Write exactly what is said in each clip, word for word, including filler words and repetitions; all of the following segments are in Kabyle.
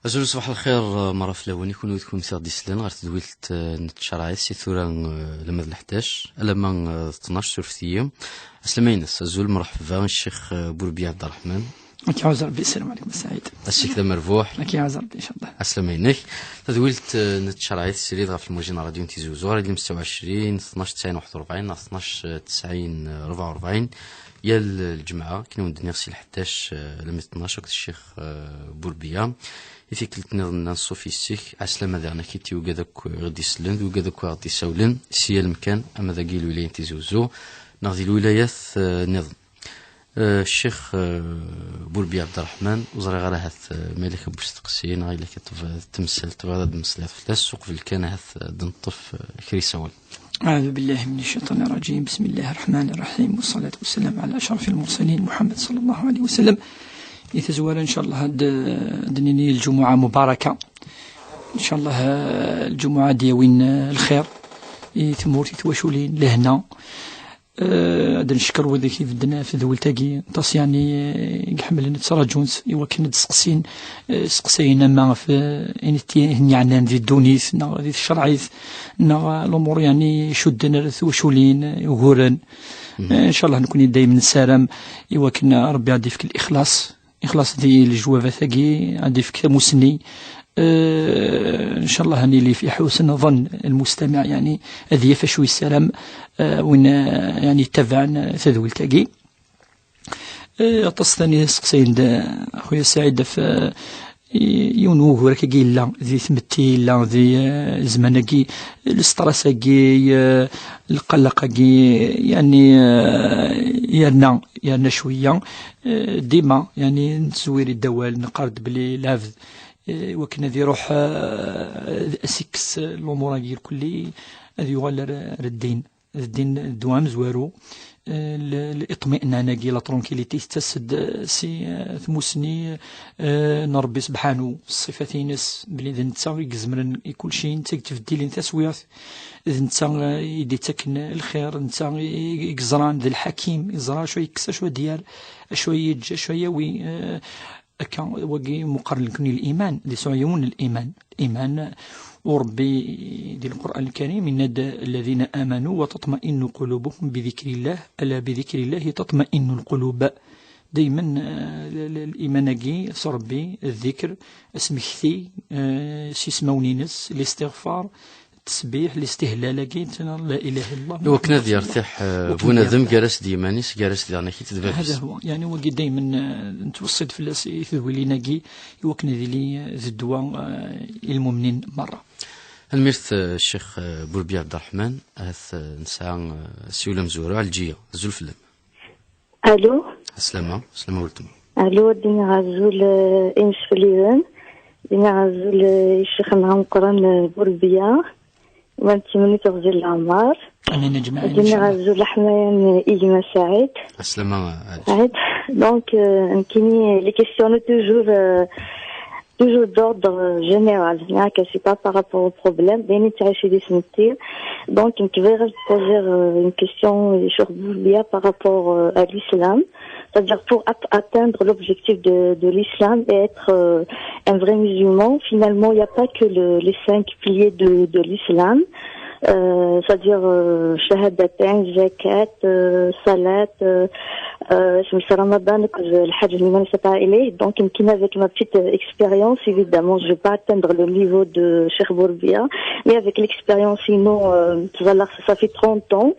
Azul, ṣbaḥ lxir, eh, merra fell-awen, i kunwi d kunemti i ɣ-d-isellen ɣer tedwilt, eh, n tcerɛit, si tura, eh, alamma d leḥdac, alamma, eh, d tnac, surfet-iyi. Aslama-ines, azul, mreḥba, Ccix, eh, Burbiya Ɛebderreḥman. Ad k-iɛuzz Rebbi, sslam ɛlikum a Saɛid. Ass-ik d amerbuḥ. Ad k-iɛuzz Rebbi, incallah. Aslama-inek. Tadwilt, eh, n tcerɛit, srid ɣef lmuji n ṛṛadyu n Tizi Uzzu, ɣer yilem setta u ɛecrin, tnac tesɛin waḥed u ṛebɛin, neɣ tnac tesɛin rebɛa u ṛebɛin, yal lǧemɛa, akken i wen-d-nniɣ, si leḥdac, eh, alamma d tnac, akked Ccix, eh, Burbiya. I tikkelt nniḍen n ṣṣuf yes-k, ɛeslama daɣen akit i wigad akk i ɣ-d-isellen, d wigad akk i ɣ-d-isawlen, si yal mkan, ama dagi i lwilaya n Tizi Uzzu, neɣ di lwilayat, eh, nniḍen. Eh, Ccix, eh, Burbiya Ɛebderreḥman, ur ẓriɣ ara ahat, eh, ma yella kra n usteqsi, neɣ yella kra n temsalt tebɣiḍ ad d-temmeslayeḍ fell-as, uqbel kan ahat, eh, ad d-neṭṭef, eh, kra isawal. أعوذ بالله من الشيطان الرجيم. بسم الله الرحمن الرحيم. والصلاة والسلام على أشرف المرسلين محمد صلى الله عليه وسلم. I tazwara, incallah, ad, ad d-nini lǧumuɛa mubaraka. Incallah, eh, lǧumuɛa ad d-yawin, eh, lxir i tmurt, i twaculin, lehna. Eh, ad neckeṛ wid i ibedden ɣef tedwilt-agi, aṭas, yeɛni, eh, i iḥemmlen ad ttṛaǧun i wakken ad d-seqsin, eh, seqsayen ama ɣef, eh, ayen i t-, ayen yeɛnan di ddunit, neɣ di tcerɛit, neɣ, eh, lumuṛ, yeɛni, icudden ar twaculin, eh, uguren. Eh, incallah, nekkni dayem nessaram i wakken, eh, Ṛebbi ad d-ifk lixlaṣ, ixlaṣ di lejwabat-agi, ad d-ifk tamussni. Eh, incallah ad nili fi ḥusn ḍenn lmustamiɛ, yeɛni, ad yaf acu yessaram, eh, win, eh, yeɛni, yettabaɛen, eh, tadwilt-agi. Eh, aṭas tani seqsayen-d, eh, a xuya Saɛid, ɣef, eh, i-, yiwen n wugur akkagi yella di tmetti, yella di, eh, zzman-agi, lsṭras-agi, eh, lqelleq-agi, yeɛni, eh, yerna, yerna cwiya, eh, dima, yeɛni, nettezwir-d awal, neqqar-d belli lɛebd, eh, wakken ad iruḥ, eh, ad s-ikkes lumuṛ-agi irkelli, ad yuɣal ar, ar ddin. D ddin, ddwa amezwaru, eh, l-, liṭmi'nana-agi, la tranquillité, tettas-d, eh, si, eh, tmussni, eh, n Ṛebbi sebḥanu, ṣṣifat-ines, belli d netta i izemren i kulci, netta i yettbeddilin taswiɛt, d netta, eh, i d-ittaken lxir, d netta i, i yeẓran, d lḥakim, yeẓra acu ay yekkes, acu ad d-yerr, acu ay yeǧǧ, acu ay yawi, eh, Akka, wagi meqqar nekkni liman, d isɛuyiwen n liman. Liman, u Ṛebbi di Lqur'an Lkarim yenna-d: "الذين آمنوا وتطمئن قلوبهم بذكر الله، ألا بذكر الله تطمئن القلوب." Daymen, eh, l-, l-, liman-agi s Ṛebbi, ddikr, asmekti, eh, s yismawen-ines, listiɣfar, ttesbiḥ, listihlal-agi, la ilaha illallah, iwakken ad yertiḥ, eh, iwakken bunadem ad yertiḥ gar-as d yiman-is, gar-as daɣen akit d bab-is. Hada huwa. Yeɛni, wagi daymen, eh, nettweṣṣi-d fell-as i tedwilin-agi, iwakken ad ili, eh, d ddwa, eh, i lmumnin merra. Tanemmirt, eh, Ccix, eh, Burbi Ɛebderreḥman, ahat, eh, nesɛa, eh, asiwel amezwaru, Ɛelǧiya, azul fell-am. Allo? Aslama, aslama weltma. Allo, ad d-iniɣ azul, eh, imecfeliyen. Ad d-iniɣ azul, eh, i ccix-nneɣ ameqqran, eh, Burbiya. Imam Timni Teɣzi Leɛmar. Amin ajmaɛin, ad d-iniɣ incallah. Azul aḥmayan, eh, i gma Saɛid. Aslama, Ɛelǧiya. Saɛid. Donc, euh, nekkini, les questions toujours, euh, toujours d'ordre général, hein, que c'est pas par rapport au problème, mais ni tɛici di senti. Donc, je vais poser, euh, une question, euh, sur Boulia par rapport, euh, à l'islam. C'est-à-dire, pour at-, atteindre l'objectif de, de l'islam et être, euh, un vrai musulman, finalement, il n'y a pas que le, les cinq piliers de, de l'islam. Euh, c'est-à-dire, euh, shahadatain, zakat, euh, salat, euh, euh, اسم رمضان, كل الحج لمن استطاع إليه. Donc, يمكن avec ma petite, euh, expérience, évidemment, je vais pas atteindre le niveau de Cheikh Bourbia, mais avec l'expérience, sinon, euh, ça fait trente ans,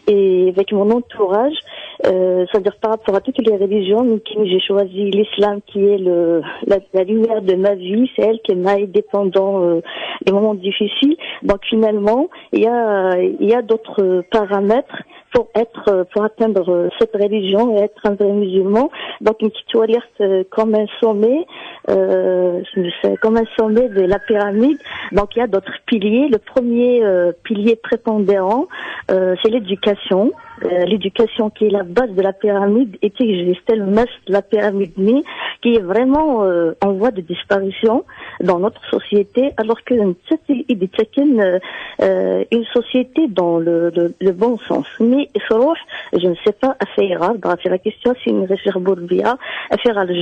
et avec mon entourage, euh, c'est-à-dire par rapport à toutes les religions, يمكن j'ai choisi l'islam qui est le, la, la lumière de ma vie, c'est elle qui m'a aidé pendant, euh, les moments difficiles. Donc, finalement, il y a, il y a d'autres paramètres pour être, euh, pour atteindre, euh, cette religion et être un vrai musulman. Donc, une petite alerte, euh, comme un sommet, euh, c'est comme un sommet de la pyramide. Donc, il y a d'autres piliers. Le premier, euh, pilier prépondérant, euh, c'est l'éducation. Euh, l'éducation qui est la base de la pyramide et qui existe tellement de la pyramide, mais qui est vraiment euh, en voie de disparition dans notre société, alors que c'est euh, euh, une société dans le, le, le bon sens. Mais je ne sais pas, c'est la question, si Bourbiya, le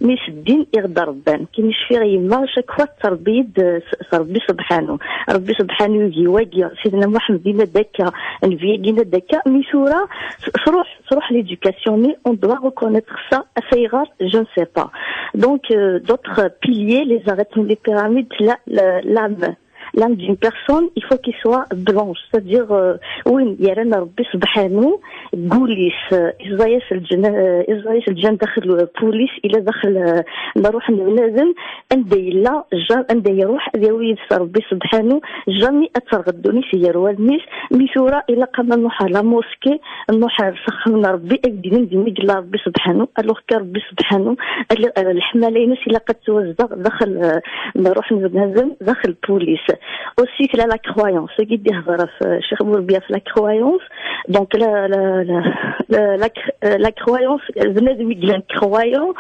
mais c'est din irdarben, qui nous fait mal chaque fois, تربيد, تربي سبحانه. ربي سبحانه يجي واقع سيدنا محمد دينا دكا، نبي دينا دكا، mais ثورة تروح تروح l'éducation, mais on doit reconnaître ça, c'est rare, je ne sais pas. Donc, euh, d'autres piliers, les arêtes, les pyramides, la, la, l'âme, l'âme d'une personne, il faut qu'il soit blanche, c'est-à-dire, euh, oui, il y a un ربي سبحانه, قوليس, euh, إزايس الجنة, euh, إزايس الجنة داخل بوليس, إلى داخل, euh, نروح نبنادم, عنده إلا جا, عنده يروح, ذي ربي سبحانه, jamais أترغدوني سير والنيس, mais ثورة إلا قام نروح على موسكي, نروح نسخن ربي, أجدين دي ميقلا ربي سبحانه, alors que ربي سبحانه, الحمالة ينس إلا قد توزع داخل, آه، نروح نبنادم داخل بوليس. Aussi, c'est la, la croyance. Ce qui dit, voilà, c'est, Cheikh Bourbia, c'est la croyance. Donc, la, la, la, la, la cr-, euh, la croyance, بنادم يقلان croyant,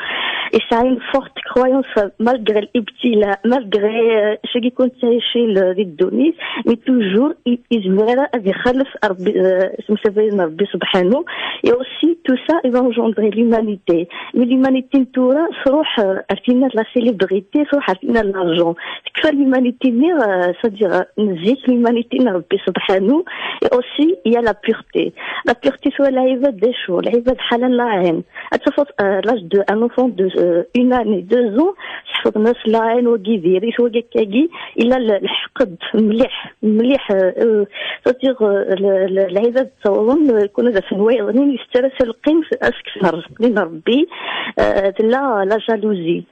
et ça a une forte croyance, malgré الابتلاء, malgré, euh, ce qui compte chez le, les données, mais toujours, il, il se verra avec خلف, euh, ربي سبحانه. Et aussi, tout ça, il va engendrer l'humanité. Mais l'humanité, tout ça, تروح, euh, عرفتينا la célébrité, تروح عرفتينا l'argent. تكفى l'humanité, mais, euh, c'est-à-dire, euh, نزيك l'humanité, ربي سبحانه. Et aussi, il y a la pureté. La pureté, c'est العباد des choses, العباد حلال لا عين. تشوف, euh, l'âge de un enfant de, euh, une année, deux ans, تحفظ ناس لا عين وكي فيريس وكي كاكي, إلا ال-، الحقد مليح, مليح, euh, c'est-à-dire, euh, ال-، ال-, العباد تصورون, euh, كنا دفن وايضين يسترس القيم في أسكسر من ربي, euh, تلا la jalousie.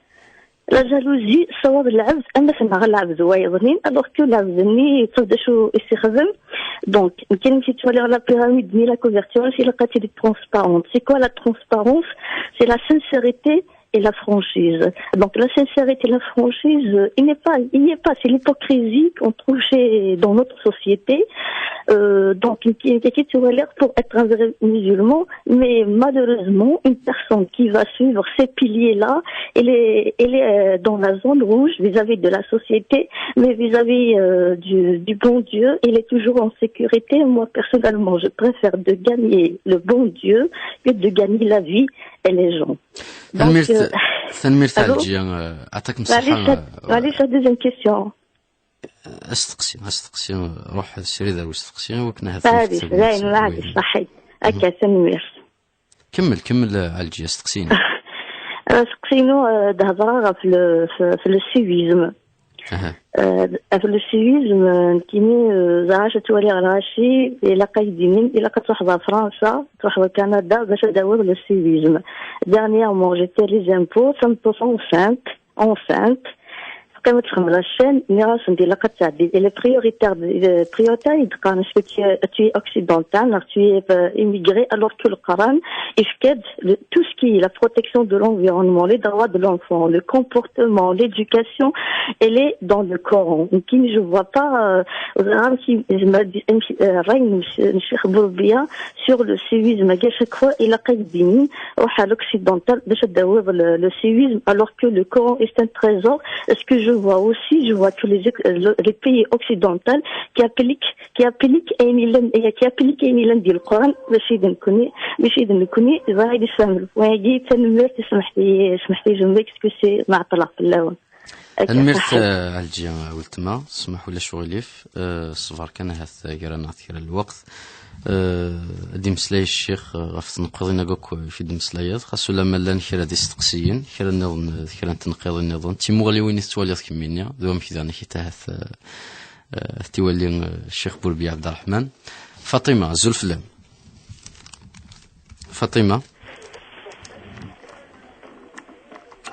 La jalousie, صواب العبد, أما سمع العبد وايضين, alors que العبد ني يتصدى شو يستخدم. Donc, كاين كي تولي la pyramide, mais la couverture, c'est la qualité de transparence. C'est quoi la transparence ? C'est la sincérité et la franchise. Donc la sincérité et la franchise, euh, il n'est pas, il n'y est pas, c'est l'hypocrisie qu'on trouve chez, dans notre société. Euh, donc qui, qui, qui tu as l'air pour être un vrai musulman, mais malheureusement, une personne qui va suivre ces piliers-là, elle est, elle est euh, dans la zone rouge vis-à-vis de la société, mais vis-à-vis euh, du, du bon Dieu, elle est toujours en sécurité. Moi, personnellement, je préfère de gagner le bon Dieu que de gagner la vie et les gens. Tanemmirt, euh, tanemmirt a Ɛelǧiya, euh, ɛṭak-m ṣṣeḥḥa. Allez, la deuxième question. Asteqsi, asteqsi, ruḥ srid ar usteqsi, wakken ahat Allez, dayen, maɛlic, ṣaḥit. Akka, tanemmirt. Kemmel, kemmel, a Ɛelǧiya, asteqsi-inu. Asteqsi-inu, euh, d-hedreɣ ɣef le, f-, f-, le civisme. Aha. Euh, ɣef le civisme, euh, nekkini, euh, ẓriɣ ad twaliɣ lɣaci, ilaq ad k-d-inin, ilaq ad truḥeḍ ɣer Fransa, truḥeḍ ɣer Kanada, bac ad d-tawiḍ le civisme. Dernièrement, j'ai fait les impôts, ça me pousse enceinte, enceinte. Teqqimeḍ txemmel la chaîne, nniɣ-asen-d ilaq ad tɛeddi. Et les prioritaires, les prioritaires, ils disent, est-ce que tu es, tu es occidental, tu es, euh, immigré, alors que le Coran, il fait le, tout ce qui est la protection de l'environnement, les droits de l'enfant, le comportement, l'éducation, elle est dans le Coran. Donc, je vois pas, euh, vraiment, si, je me dis, euh, rien, monsieur, monsieur Bourbia, sur le civisme, à chaque fois, il a dit, روح à l'occidental, باش تدور le, le civisme, alors que le Coran est un trésor. Ce que je vois aussi, je vois que les, le- les pays occidentaux qui appliquent, qui appliquent, et ils, qui appliquent, et ils disent le Coran, ماشي دين كوني, ماشي دين كوني, زايد يسمى. ويجي تنمير تسمح لي, سمح لي, je m'excuse, ما عطلق في الأول. Tanemmirt, euh, a Ɛelǧiya, a weltma, smaḥ ulac uɣilif, euh, ṣṣber kan ahat, euh, gar-aneɣ kra n lweqt. Euh, ad d-imeslay ccix, euh, ɣef tneqqiḍin-agi akk i d-tmeslayeḍ, xas ulamma llan kra d isteqsiyen, kra nniḍen, euh, kra n tneqqiḍin nniḍen, d timuɣliwin i tettwaliḍ kemmini, d wamek daɣen i k-, ahat, euh, euh, ad t-iwali, euh, ccix Burbi Ɛebderreḥman. Faṭima, azul fell-am. Faṭima.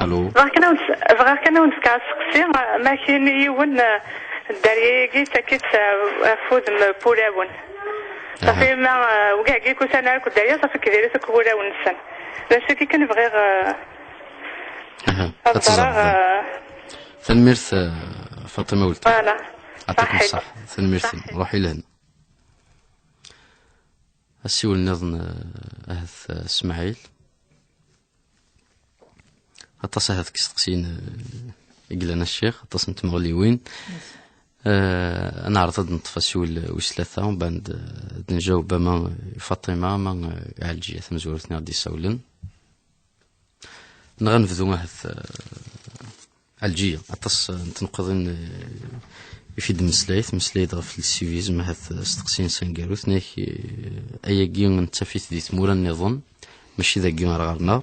Allo. Bɣiɣ kan ad wen-s-, bɣiɣ kan ad wen-fkeɣ aseqsi, ma kini yiwen, eh, dderya-agi, ttakit, eh, ɣef wudem n wulawen. Aha. Safi ma, eh, wigi-agi kusan ara dderya, safi kdirit akk wulawen-nsen. D acu-agi kan bɣiɣ, eh, aha, ad ẓreɣ, eh. Tanemmirt, eh, Faṭima weltma. Voilà. Ɛṭik ṣṣeḥḥa. Tanemmirt. Ruḥ ilhan. Asiwel nniḍen, eh, ahat, eh, Smaɛil. Aṭas ahat deg isteqsiyen, eh, i yellan a ccix, aṭas n tmeɣliwin. Eh, ad neɛreḍ ad neṭṭef asiwel wis tlata, umbeɛd, eh, ad njaweb ama i Faṭima, ama, eh, i Ɛelǧiya tamezwarut-nni i ɣ-d-yessawlen. Neɣ ad nebdu ahat, eh, Ɛelǧiya, aṭas, eh, n tneqqiḍin, eh, i fi d-mmeslay, tmeslay-d ɣef le civisme, ahat, eh, asteqsi-ines aneggaru, tenna-k, eh, ayagi nettaf-it di tmura nniḍen, mačči dagi ar ɣer-neɣ.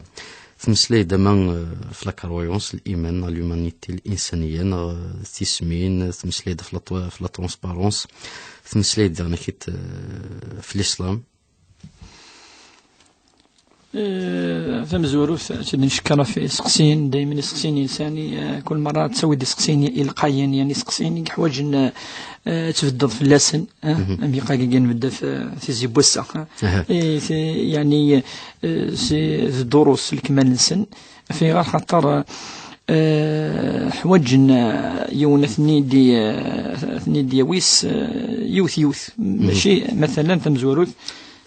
Tmeslay-d ama, eh, ɣef la croyance, liman, neɣ l'humanité, l'insaniya, neɣ, eh, tismin, tmeslay-d ɣef la, ɣef la transparence, tmeslay-d daɣen akit, eh, ɣef l'islam. Eh, tamezwarut, ad ncekkeṛ ɣef iseqsiyen, daymen iseqsiyen yelsan, eh, kul merra ad tawiḍ iseqsiyen ilqayen, yani iseqsiyen i yeḥwaǧen, eh, ad tbeddeḍ fell-asen, eh, am yeqqar-agi nbedda f-, tizi n wass-a, eh. Eh, ti-, yani, eh, si d ddurus lekmal-nsen, ɣef ayɣer xaṭer, eh, ḥwaǧen, eh, yiwen ad ten-id-, eh, ad ten-id-yawi s, eh, yiwet yiwet. Mačči, matalan, tamezwarut,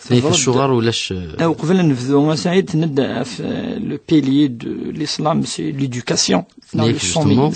Tenna-k acuɣer ulac, eh, eh, uqbel ad nebdu, a Saɛid, tenna-d ɣef, eh, le pilier de l'islam, c'est l'éducation. Tenna-k justement,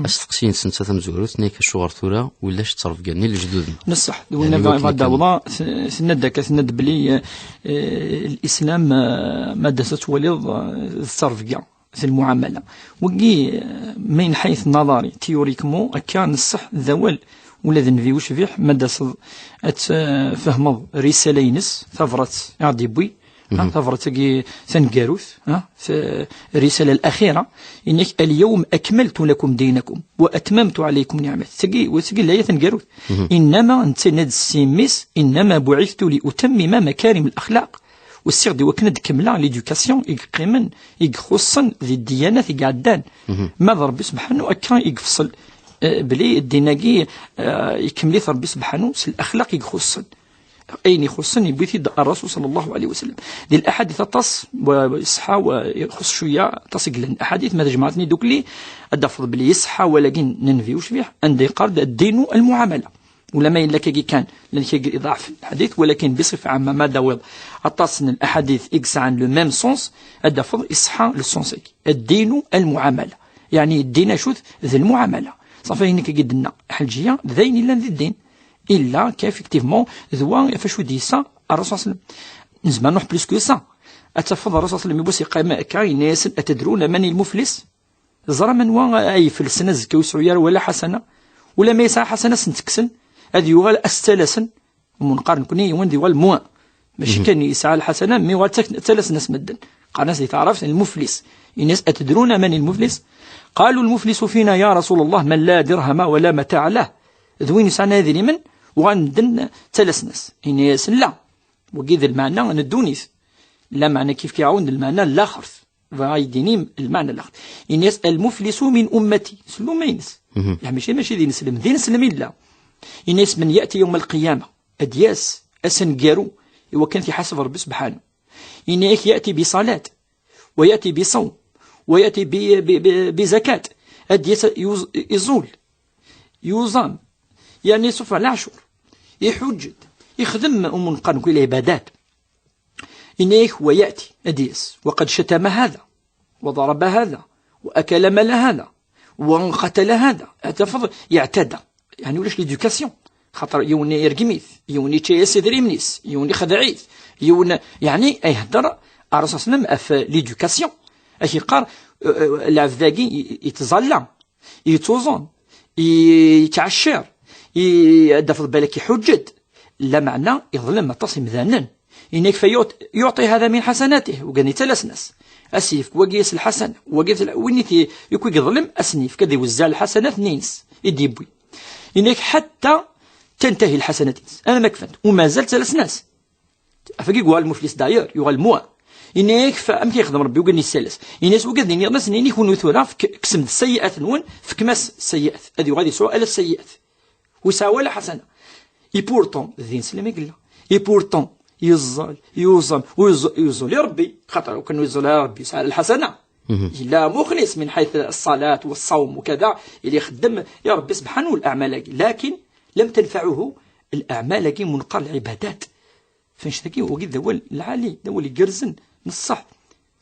asteqsi-ines netta tamezwarut, tenna-k acuɣer tura ulac ttrebga-nni n lejdud-nneɣ. Neṣṣeḥ, d winna bɣiɣ ad d-awḍeɣ, t-, tenna-d akka, tenna-d belli, eh, eh, l'islam, eh, ma d-as ad twaliḍ, eh, d ttrebga. D lmuɛamala. Wagi, eh, min ḥayt naḍari, théoriquement, akka neṣṣeḥ d awal, ula d nnbi ucbiḥ, ma d-taseḍ ad tfehmeḍ risala-ines, tabrat i ɣ-d-yewwi, ha, tabrat-agi taneggarut, ha, t-, risala al-axira, yenna-k, "Al-yawma akmaltu lakum dinakum wa atmamtu alaykum ni'mati." Tagi, tagi d laya taneggarut. Innama, netta yenna-d s yimi-s, "Innama bu'ithtu li utammima makarim al-axlaq." Usiɣ-d i wakken ad d-kemmleɣ l'éducation i yeqqimen, i ixuṣṣen di ddiyanat i iɛeddan. Ma d Ṛebbi subḥanu akka i yefṣel, eh, belli ddin-agi, eh, ikemmel-it Ṛebbi subḥanu s laxlaq i ixuṣṣen. Ayen ixuṣṣen yewwi-t-id Ṛṛasul ṣalla Llahu ɛalayhi wa sallam. Di laḥadit aṭas, wa, wa iṣeḥḥa, wa ixuṣṣ cwiya, aṭas i yellan aḥadit, ma tjemɛeḍ-ten-id dukli, ad d-tafeḍ belli iṣeḥḥa wawal-agi n nnbi ucbiḥ, anda yeqqar-d, "Ad-dinu al-muɛamala." Ulamma yella kagi kan, llan kagi iḍeɛfen lḥadit, walakin biṣifa ɛamma ma d-tawiḍ aṭas n laḥadit i yesɛan le même sens, ad d-tafeḍ iṣeḥḥa le sens-agi. Ad-dinu al-muɛamala. Yeɛni ddin acu-t? D lmuɛamala. Ṣafi ayen akka i d-tenna Ɛelǧiya, d ayen yellan di ddin. Illa ka, effectivement, d wa ɣef acu d-yessa Ṛṛasul ṣalla Llahu ɛalayhi wa sallam. Nezmer nruḥ plus que ça. Ad tafeḍ Ṛṛasul ṣalla Llahu ɛalayhi wa sallam, yiwwas yeqqim akka, yenna-yasen, "Atadruna man il-muflis?" Teẓram anwa ay ifelsen azekka ur yesɛu ara wala ḥasana? Ulamma yesɛa ḥasana, ad sen-tt-kksen, ad yuɣal ad s-ttalasen. Ur neqqar nekkni yiwen ad yuɣal moins. Mačči kan yesɛa lḥasana, mi yuɣal ttak-, ttalasen-as medden. Qqaren-as di taɛrabt lmuflis. Yenna-as, "Atadruna man lmuflis?" Qalu, "Lmuflisu fina ya Rasul Allah man la dirhama wala mata'a lah." D win yesɛan idrimen, uɣalen medden ttalasen-as. Yenna-yasen, "La, wagi d lmeɛna n ddunit." Lameɛna kif k-iɛawen d lmeɛna n laxert. Bɣiɣ ad yi-d-tini lmeɛna n laxert. Yenna-yas, "Al-muflisu min ummati." S lluma-ines. Yeḥ, mačči, mačči d ineslem. D ineslem i yella. Yenna-yas, "Man ya'ti yawm al-qiyama." Ad d-yas ass aneggaru i wakken ad t-iḥaseb Ṛebbi subḥanu. Yenna-yak, "Ya'ti bi ṣalat, wa ya'ti bi ṣawm, wa ya'ti bi, bi, bi, bi zakat." Ad d-yas yuẓ-, iẓul, yuẓam, yerna iṣufeṛ leɛcur, iḥuǧǧ-d, ixdem, umu neqqar nekkni, lɛibadat. Yenna-yak, "Wa ya'ti", ad d-yas, "wa qad catama hada, wa daraba hada, wa akala mala hada, wa qatala hada." Ad tafeḍ, yeɛtada. Yeɛni ulac l'éducation. Xaṭer yiwen irgem-it, yiwen yečča-yas idrimen-is, yiwen ixdeɛ-it, yiwen, yeɛni ihedder Ṛṛasul ṣalla Llahu ɛalayhi wa sallam ɣef l'éducation. Ad k-yeqqar, eh, eh, lɛebd-agi i, i, yettẓalla, yettuẓum, i-, yettɛeccir, i-, ad d-tafeḍ balak iḥuǧǧ-d. Lameɛna iḍlem aṭas imdanen. Yenna-k, "Fa yuɛṭ-, yuɛṭi hada min ḥasanatih", wagi ad yettalasen-as. Ad s-yefk wagi s lḥasana, wagi s l-, win i t-, yakk i yeḍlem, ad s-yefk ad iwezzeɛ lḥasanat-nni-ines i d-yewwi. Yenna-k, "Ḥatta tantahi lḥasanat-ines", arma kfant, u mazal ttalasen-as. Ɣef wagi yuɣal lmuflis d'ailleurs, yuɣal moins. Yenna-yak, "Fa amek yexdem Ṛebbi, wagi ad yessales?" Yenna-yas, "Wagi ad iniɣ-as, nini kunwi tura, fk-, kksemt ssayyi'at-nwen, fkem-as ssayyi'at." Ad yuɣal yesɛu ala ssayyi'at. Ur yesɛi wala ḥasana. Et pourtant, d ineslem i yella. Et pourtant, yeẓẓal, yuẓam, ur yeẓẓ-, ur yeẓẓul i Ṛebbi. Xaṭer, ur kan ur yeẓẓul ara Ṛebbi, yesɛa lḥasana. Yella muxlis min ḥayt ṣṣalat, wa ṣṣawm, wa kada, yella ixeddem i Ṛebbi subḥanu leɛmal-agi. Lakin, lam tanfaɛuhu leɛmal-agi, mu neqqar lɛibadat. F annect-agi, wagi d awal lɛali, d awal igerrzen, n ṣṣeḥ.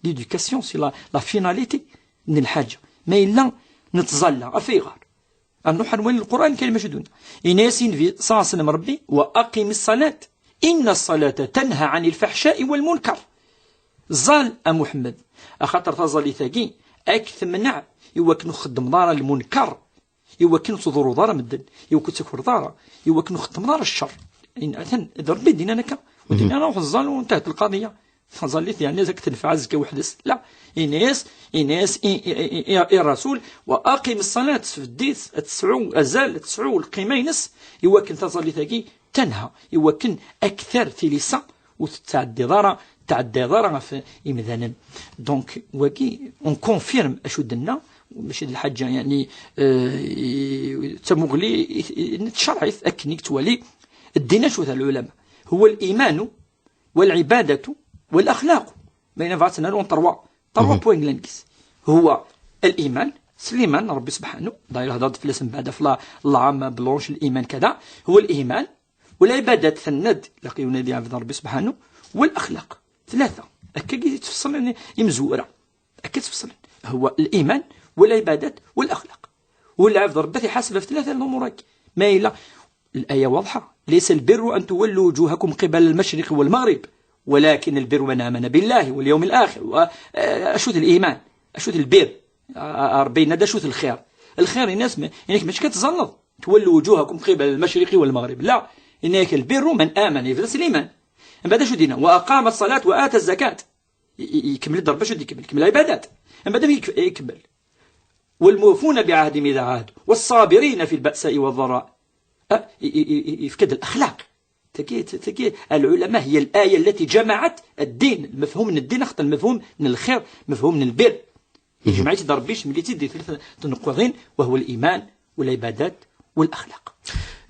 L'éducation, c'est la, la finalité n lḥaǧa. Ma yella nettẓalla, ɣef ayɣer? Ad nruḥ ad nwali Lqur'an kan mačči d winna. Yenna-yas Nnbi ṣalla Llahu ɛalayhi wa sallam Ṛebbi: "Wa aqimi ṣṣalat, inna ṣṣalata tanha ɛani lfaḥca'i wal munkar." Ẓẓal, a Muḥemmed, axaṭer taẓallit-agi ad k-temneɛ i wakken ur txeddmeḍ ara lmunkar, i wakken ur tḍurruḍ ara medden, i wakken ur ttakreḍ ara, i wakken ur txeddmeḍ ara ccer. Atan d Ṛebbi i d-yennan akka, ur d-yenni ara ruḥ ẓẓal u ntahat lqaḍiya. Taẓallit, yeɛni, ad k-tenfeɛ azekka weḥd-s. La, yenna-yas, yenna-yas i, i, i, i, i Ṛṛasul: "Wa aqim ṣṣalat", sbedd-itt, ad tesɛu azal, ad tesɛu lqima-ines, i wakken taẓallit-agi tanha, i wakken akter tilisa ur tettɛeddiḍ ara, tɛeddayeḍ ara ɣef imdanen. Donc, wagi, on confirme acu d-nenna, mačči d lḥaǧa, yeɛni, eh, i, d tamuɣli i, i, nettcerɛit akken i yettwali ddin acu-t lɛulama. هو الإيمان والعبادة والأخلاق. Ma yella bɣa ad tt-naru en trois, trois points n l'anglais. هو الإيمان, s liman n Ṛebbi subḥanu, d'ailleurs hedreɣ-d fell-as mbeɛd ɣef la, l'âme blanche, الإيمان كذا. هو الإيمان, والعبادات, tenna-d, ilaq yiwen ad iɛbed Ṛebbi subḥanu, والأخلاق. Tlata. Akka i ttfeṣṣlen imezwura. Akka i ttfeṣṣlen. هو الإيمان والعبادات والأخلاق. Ur lɛebd Ṛebbi ad t-iḥaseb ɣef tlata n lumuṛ-agi. Ma yella, الآية واضحة: "ليس البر أن تولوا وجوهكم قبل المشرق والمغرب، ولكن البر من آمن بالله واليوم الآخر." و, eh, acu-t الإيمان? Acu-t البر? Ah, Ṛebbi yenna-d acu-t الخير. الخير, yenna-yas, ma, yenna-k mačči kan tẓalleḍ. "تولوا وجوهكم قبل المشرق والمغرب." La, yenna-k البر من آمن, yebda s liman. Mbeɛd acu d-yenna? "وأقام الصلاة وآتى الزكاة." I, i, ikemmel-d Ṛebbi acu d-ikemmel? Ikemmel lɛibadat. Mbeɛd amek ik-, ikemmel? "والموفون بعهدهم إذا عاهدوا والصابرين في البأساء والضراء." Ah, i, i, i, i, yefka-d الأخلاق. Tagi, tagi, العلماء هي الآية التي جمعت الدين, المفهوم n ddin, axaṭer المفهوم n الخير, المفهوم n البر. Yejmeɛ-itt-id Ṛebbi, yecmel-itt-id di tlata tneqquḍin, وهو الإيمان والعبادات والأخلاق.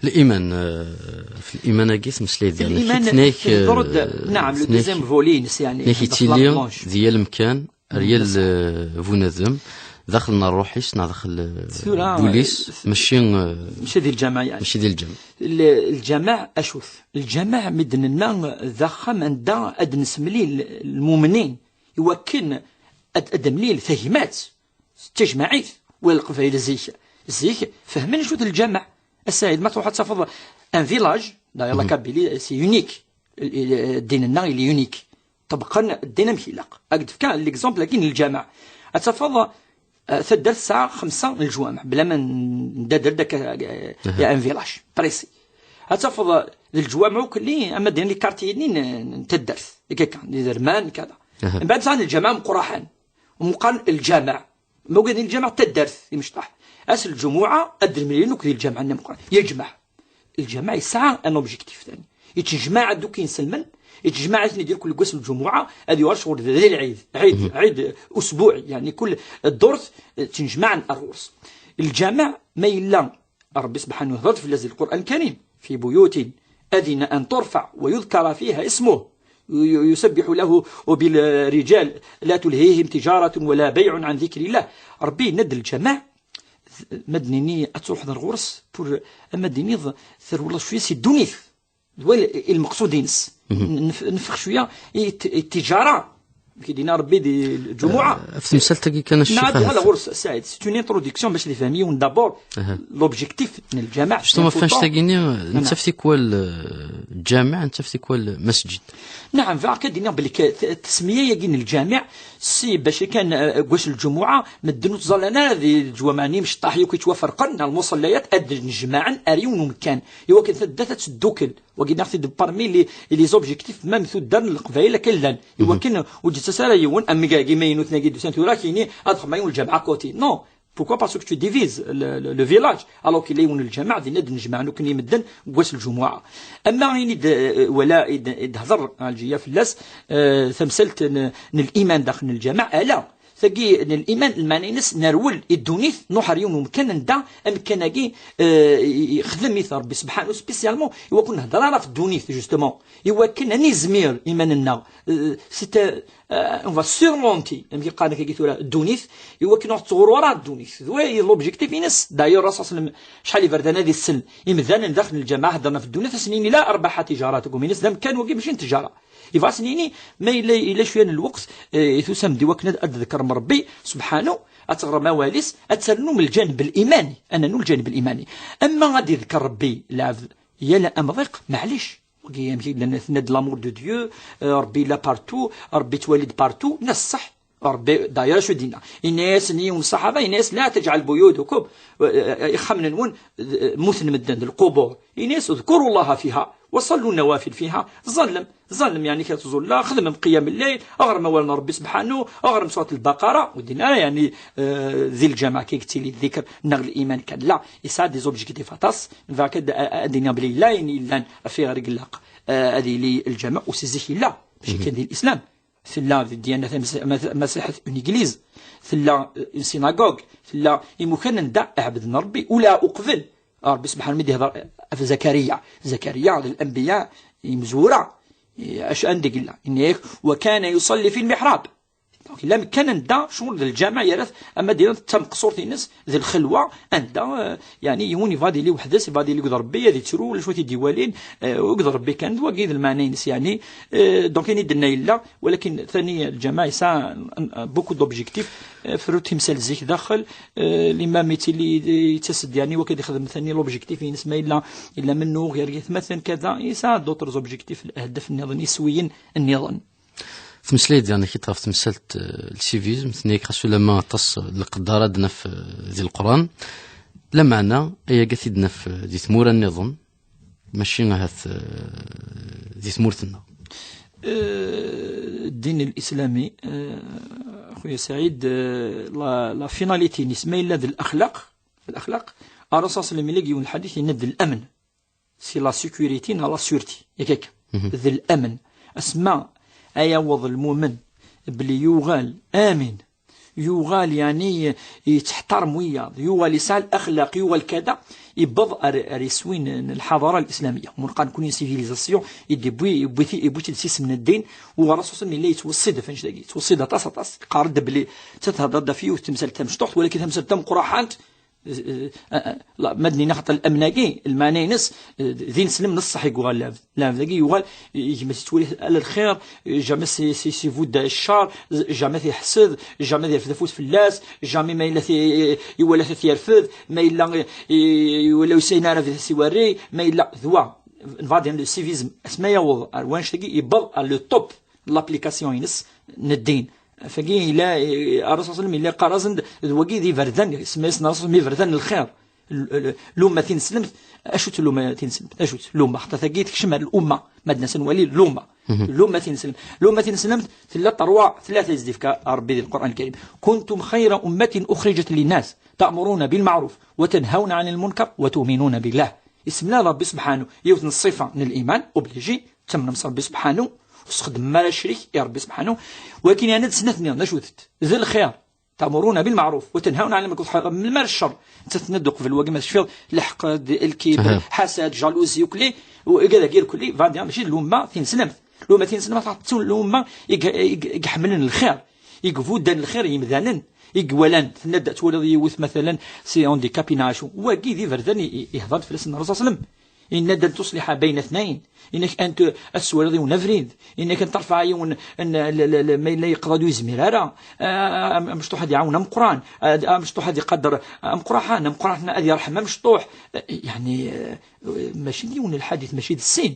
الإيمان, eh, f liman-agi tmeslay-d, يعني, الإيمان tenna-k, eh, نعم, le deuxième volet-ines, يعني, tenna-k yettili di yal amkan, ar yal, eh, bunadem, daxel n ṛṛuḥ-is, neɣ daxel, eh, ul-is, eh, mačči, eh, mačči di lǧameɛ, يعني. Mačči di lǧameɛ. L-, lǧameɛ, acu-t? Lǧameɛ, mi d-nenna, d axxam anda ad d-nessemlil lmumnin, i wakken ad, ad d-nemlil tagmat, d tajmaɛit, wala Leqbayel zik. Zik, fehmen acu-t lǧameɛ. A Saɛid, ma tṛuḥ ad tafeḍ un village, d'ailleurs, la Kabylie, c'est unique. Ddin-nneɣ, il est unique. Ṭebqen ddin amek ilaq. Ad k-d-fkeɣ l'exemple-agi n lǧameɛ. Ad tafeḍ, eh, taddart tesɛa xemsa n leǧwameɛ, bla ma n-, ndader-d akka, eh, un village précis. Ad tafeḍ, eh, d leǧwameɛ akk-nni, ama d les quartiers-nni n, n taddart, akka kan, d iderman, kada. Mbeɛd sɛan lǧameɛ meqqraḥen. Meqqar lǧameɛ. Ma ugad lǧameɛ d taddart, imecṭaḥ. Ass lǧumuɛa, ad d-mlilen akk di lǧameɛ-nni meqqran. Yejmeɛ. Lǧameɛ yesɛa un objectif tani. Yettejmaɛ-d akk inselmen, yettejmaɛ-iten-id irkul deg wass lǧumuɛa, ad yuɣal ccɣel d, d lɛid, ɛid, ɛid usbuɛi, yeɛni kul ddurt, eh, ttnejmaɛen ar ɣur-s. Lǧameɛ, ma yella Ṛebbi subḥanahu wa taɛala ihder-d fell-as di Lqur'an Lkarim: "في بيوت أذن أن ترفع ويذكر فيها اسمه ي-، يسبح له بالرجال لا تلهيهم تجارة ولا بيع عن ذكر الله." Ṛebbi yenna-d lǧameɛ, ma d-nini ad truḥeḍ ar ɣur-s, pour, ama d-tiniḍ terwleḍ cwiya si ddunit. D wa lmeqsud-ines. Nf-, neffeɣ cwiya i t-, i ttijara. Amek i d-yenna Ṛebbi di lǧumuɛa. Eh, ɣef temsalt-agi kan, a Ccix Ahat. Nɛeddi ɣer ɣur-s, Saɛid. C'est une introduction bac ad ifhem yiwen d'abord l'objectif n lǧameɛ. Justement, ɣef annect-agi-nni, nettaf tikwal, eh, lǧameɛ, nettaf tikwal masǧid. Naɛam, bɣiɣ kan ad d-iniɣ belli k-, t-, tasmiya-agi n lǧameɛ, si bac kan, eh, deg wass n lǧumuɛa, medden ur ttẓallan ara di leǧwameɛ-nni imecṭaḥ yakk yettwaferqen, neɣ lmuṣallayat, ad d-nnejmaɛen ar yiwen umkan, i wakken taddart ad teddukel. Wagi neɣ-t-id parmi les, les objectifs même tuddar n Leqbayel akka llan. I wakken ur d-yettas ara yiwen, am wigi imaynuten-agi d-usan tura, kini ad xedmeɣ yiwen lǧameɛ à côté. Non. Pourquoi? Parce que tu divises le, le, le village. Alors qu'il y a yiwen lǧameɛ, dinna ad d-nnejmaɛen akk-nni medden deg wass n lǧumuɛa. Ama ayen i d, wala i d, i d-hder Ɛelǧiya fell-as, eh, tamsalt n, n liman daxel n lǧameɛ, ala. Tagi n liman, lmeɛna-ines nerwel i ddunit, nruḥ ar yiwen umkan anda amkan-agi, eh, i- i- ixdem-it Rebbi subḥanahu spécialement i wakken nehder ara ɣef ddunit, justement, i wakken ad nizmir iman-nneɣ, eh, c'est, eh, on va surmonter, amek i qqaren akkagi tura, ddunit, i wakken ur ɣ-tettɣurru ara ddunit. D wa i d l'objectif-ines. D'ailleurs, Rasul sallam, acḥal iberdan ad isel imdanen daxel n lǧamaɛ, heddren ɣef ddunit, ad sen-yini la arbaḥa tijaratukum, ines d amkan wagi mačči n tjara. Yebɣa ad sen-yini, ma yella, yella cwiya n lweqt, eh, i tusam-d i wakken ad, ad d-tḍekrem Rebbi subḥanahu, ad teɣrem awal-is, ad ternum lǧaneb l-imani, ad nernu lǧaneb l-imani. Ama ad d-iḍker Rebbi lɛebd yal amḍiq, maɛlic. Wagi amek i llan, tenna-d l'amour de Dieu, eh, Rebbi yella partout, Rebbi yettwali-d partout, nna ṣṣeḥ. Rebbi, d'ailleurs, acu d-yenna? Yenna-yasen i yiwen n ṣṣaḥaba, yenna-yas: "La teǧɛel buyutakum", eh, eh, ixxamen-nwen, eh, mmuten medden d lqubur. Yenna-yas: "Udkuru Llaha fiha, wa sallu nawafil fiha." Ẓallem, ẓallem, yeɛni kra tẓulla, xedmem qiyam lleyl, ɣrem awal n Rebbi subḥanahu, ɣrem surat Lbaqara, ur d-yenna ara, yeɛni, eh, di lǧameɛ kan i yettili ddikr neɣ liman kan. La, yesɛa des objectifs aṭas. Nebɣa kan ad, ad d-iniɣ belli yella ayen yellan ɣef ayɣer i ilaq, eh, ad yili lǧameɛ, u si zik yella, mačči kan di l'islam. Tella di ddiyana tamas-, ma-, masiḥet, une église, tella, euh, une synagogue, tella imukan anda iɛebden Rebbi, ula uqbel Rebbi subḥanahu mi d-ihder ɣef Zakariya. Zakariya d l'anbiya imezwura, i-, acu anda yella? Yenna-yak: "Wa kana yusalli fi lmiḥrab." Donc, yella amkan anda ccɣel d lǧameɛ yerra-t, ama d-iniḍ d tameqsurt-ines, d lxelwa, anda, euh, yeɛni yiwen yebɣa ad yili weḥd-s, yebɣa ad yili akked Rebbi, ad yettru, ulac wa t-id-iwalin, eh, akked Rebbi kan, d wagi i d lmeɛna-ines, yeɛni, eh, donc, ayen i d-tenna yella, walakin tani lǧameɛ yesɛa, eh, beaucoup d'objectifs, eh, ferru timsal zik daxel, eh, limam yettili, yettas-d, yeɛni, wagi ad ixdem tani l'objectif-ines, ma yella, yella mennuɣ, gar yatmaten, kada, yesɛa d'autres objectifs, ahdaf nniḍen, iswiyen nniḍen. Tmeslay-d yerna kiṭ ɣef temsalt, eh, lsivism, tenna-yak ɣas ulamma aṭas, eh, n lqeddar ad naf, eh, di Leqran, lameɛna ayagi ad t-id-naf, eh, di tmura nniḍen, mačči ahat, eh, di tmurt-nneɣ. Eh, ddin lislami, eh, xuya Saɛid, eh, la, la finalité-ines ma yella d laxlaq, laxlaq, Rasul sallam yella deg yiwen lḥadit yenna-d d lamn. Si la sécurité neɣ la sûreté, yak akka. D lamn. Asma ay aweḍ lmumen belli yuɣal amin, yuɣal, yeɛni, yettḥeṭṭarem wiyaḍ, yuɣal yesɛa laxlaq, yuɣal kada, yewweḍ ar, ar iswi n, n lḥadara lislamiyya. Mu neqqar nekkni civilisation, i d-yewwi, yewwi-t-, yewwi-t-id s isem n ddin, u Rasul sallam yella yettweṣṣi-d ɣef annect-agi, yettweṣṣi-d aṭas, aṭas. Yeqqar-d belli tetthedreḍ ɣef yiwet temsalt tamecṭuḥt, walakin tamsalt tameqqraḥant, eh, eh, eh, la, ma d-nini xaṭer lamn-agi, lmeɛna-ines, eh, d ineslem n ṣṣeḥ i yuɣal lɛebd. Lɛebd-agi yuɣal, eh, gma-s yettwali ala lxir, eh, jamais si, si, si vudd ccer, jamais ad iḥsed, jamais ad yerfed afus fell-as, jamais ma yella ti-, iwala-t ad t-yerfed, ma yella, eh, iwala ur yesɛin ara ad as-iwerri, ma yella d wa. Nbadi le civisme, asma yaweḍ ar wanect-agi, yewweḍ ar le top n l'application-ines n ddin. Fagi yella, eh, Rasul sallam yella yeqqar-asen-d d wagi d iberdan, isemma-yasen Rasul sallam iberdan n lxir. L-, l-, lumma tineslemt, acu-tt lumma tineslemt? Acu-tt lumma? Xaṭer tagi tekcem ar lumma, ma d-nas ad nwali lumma. Lumma tineslemt. Lumma tineslemt tella terwa, tlata i s-d-ifka Rebbi di Lqur'an Lkarim. كنتم خير أمة أخرجت للناس تأمرون بالمعروف وتنهون عن المنكر وتؤمنون بالله. Isemla Rebbi subḥanahu yiwet n ṣṣifa n liman, obligé, tamnem s Rebbi subḥanahu, ur txeddmem ara ccrik i Rebbi subḥanahu, walakin yeɛni d snat-nni, d acu-tent? D lxir, تأمرون بالمعروف وتنهون عن المنكر, melmi ara ccer? Nettat tenna-d uqbel wagi ma tecfiḍ, leḥqed, lkibr, ḥasad, jalousie, ukli, u-, ugad-agi irkelli, badi, mačči d lumma tineslemt. Lumma tineslemt, xaṭer d lumma i g-, i g-, i iḥemmlen lxir, i ibudden lxir i yimdanen, i iwalan, tenna-d ad twaliḍ yiwet, matalan, si handicapé neɣ acu. Wagi d iberdan i, i, ihḍer-d fell-asen Ṛṛasul sallam. Yenna-d: "أن تصلح بين اثنين". Yenna-k ad t-, ad tesswaliḍ yiwen abrid. Yenna-k ad terfeɛ yiwen, n, l, l, l, ma yella yeqḍa-d ur yezmir ara. Ah, am-, amecṭuḥ ad iɛawen ameqqran. Ah, amecṭuḥ ad iqader ameqqraḥan. Ameqqraḥan ad yerḥem amecṭuḥ. Ah, yeɛni, ah, mačči d yiwen lḥadit, mačči d sin.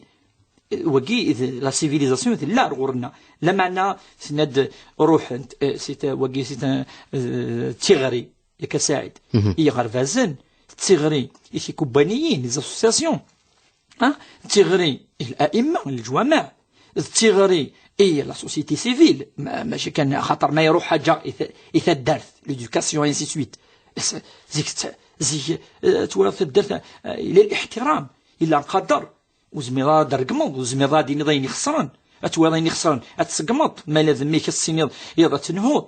Wagi d la civilisation tella ar ɣur-nneɣ. Lameɛna tenna-d ruḥent, eh, c'est, wagi c'est, eh, d tiɣri, yak a Saɛid. I yiɣerbazen, d tiɣri i tikubbaniyin, les associations. Ah, d tiɣri i l'aïmma, leǧwameɛ. D tiɣri i la société civile. Ma-, mačči kan xaṭer ma iruḥ ḥaǧa i ta-, i taddart, l'éducation, ainsi de suite. S-, zik t-, zik, eh, twalaḍ taddart, eh, ila liḥtiram, ila lqader. Ur zmireḍ ara ad d-tregmeḍ, ur zmireḍ ara ad d-tiniḍ ayen ixesren. Ad twaliḍ ayen ixesren, ad tseggmeḍ. Ma yella d mmi-k ad s-tiniḍ, iḍ ad tenhuḍ.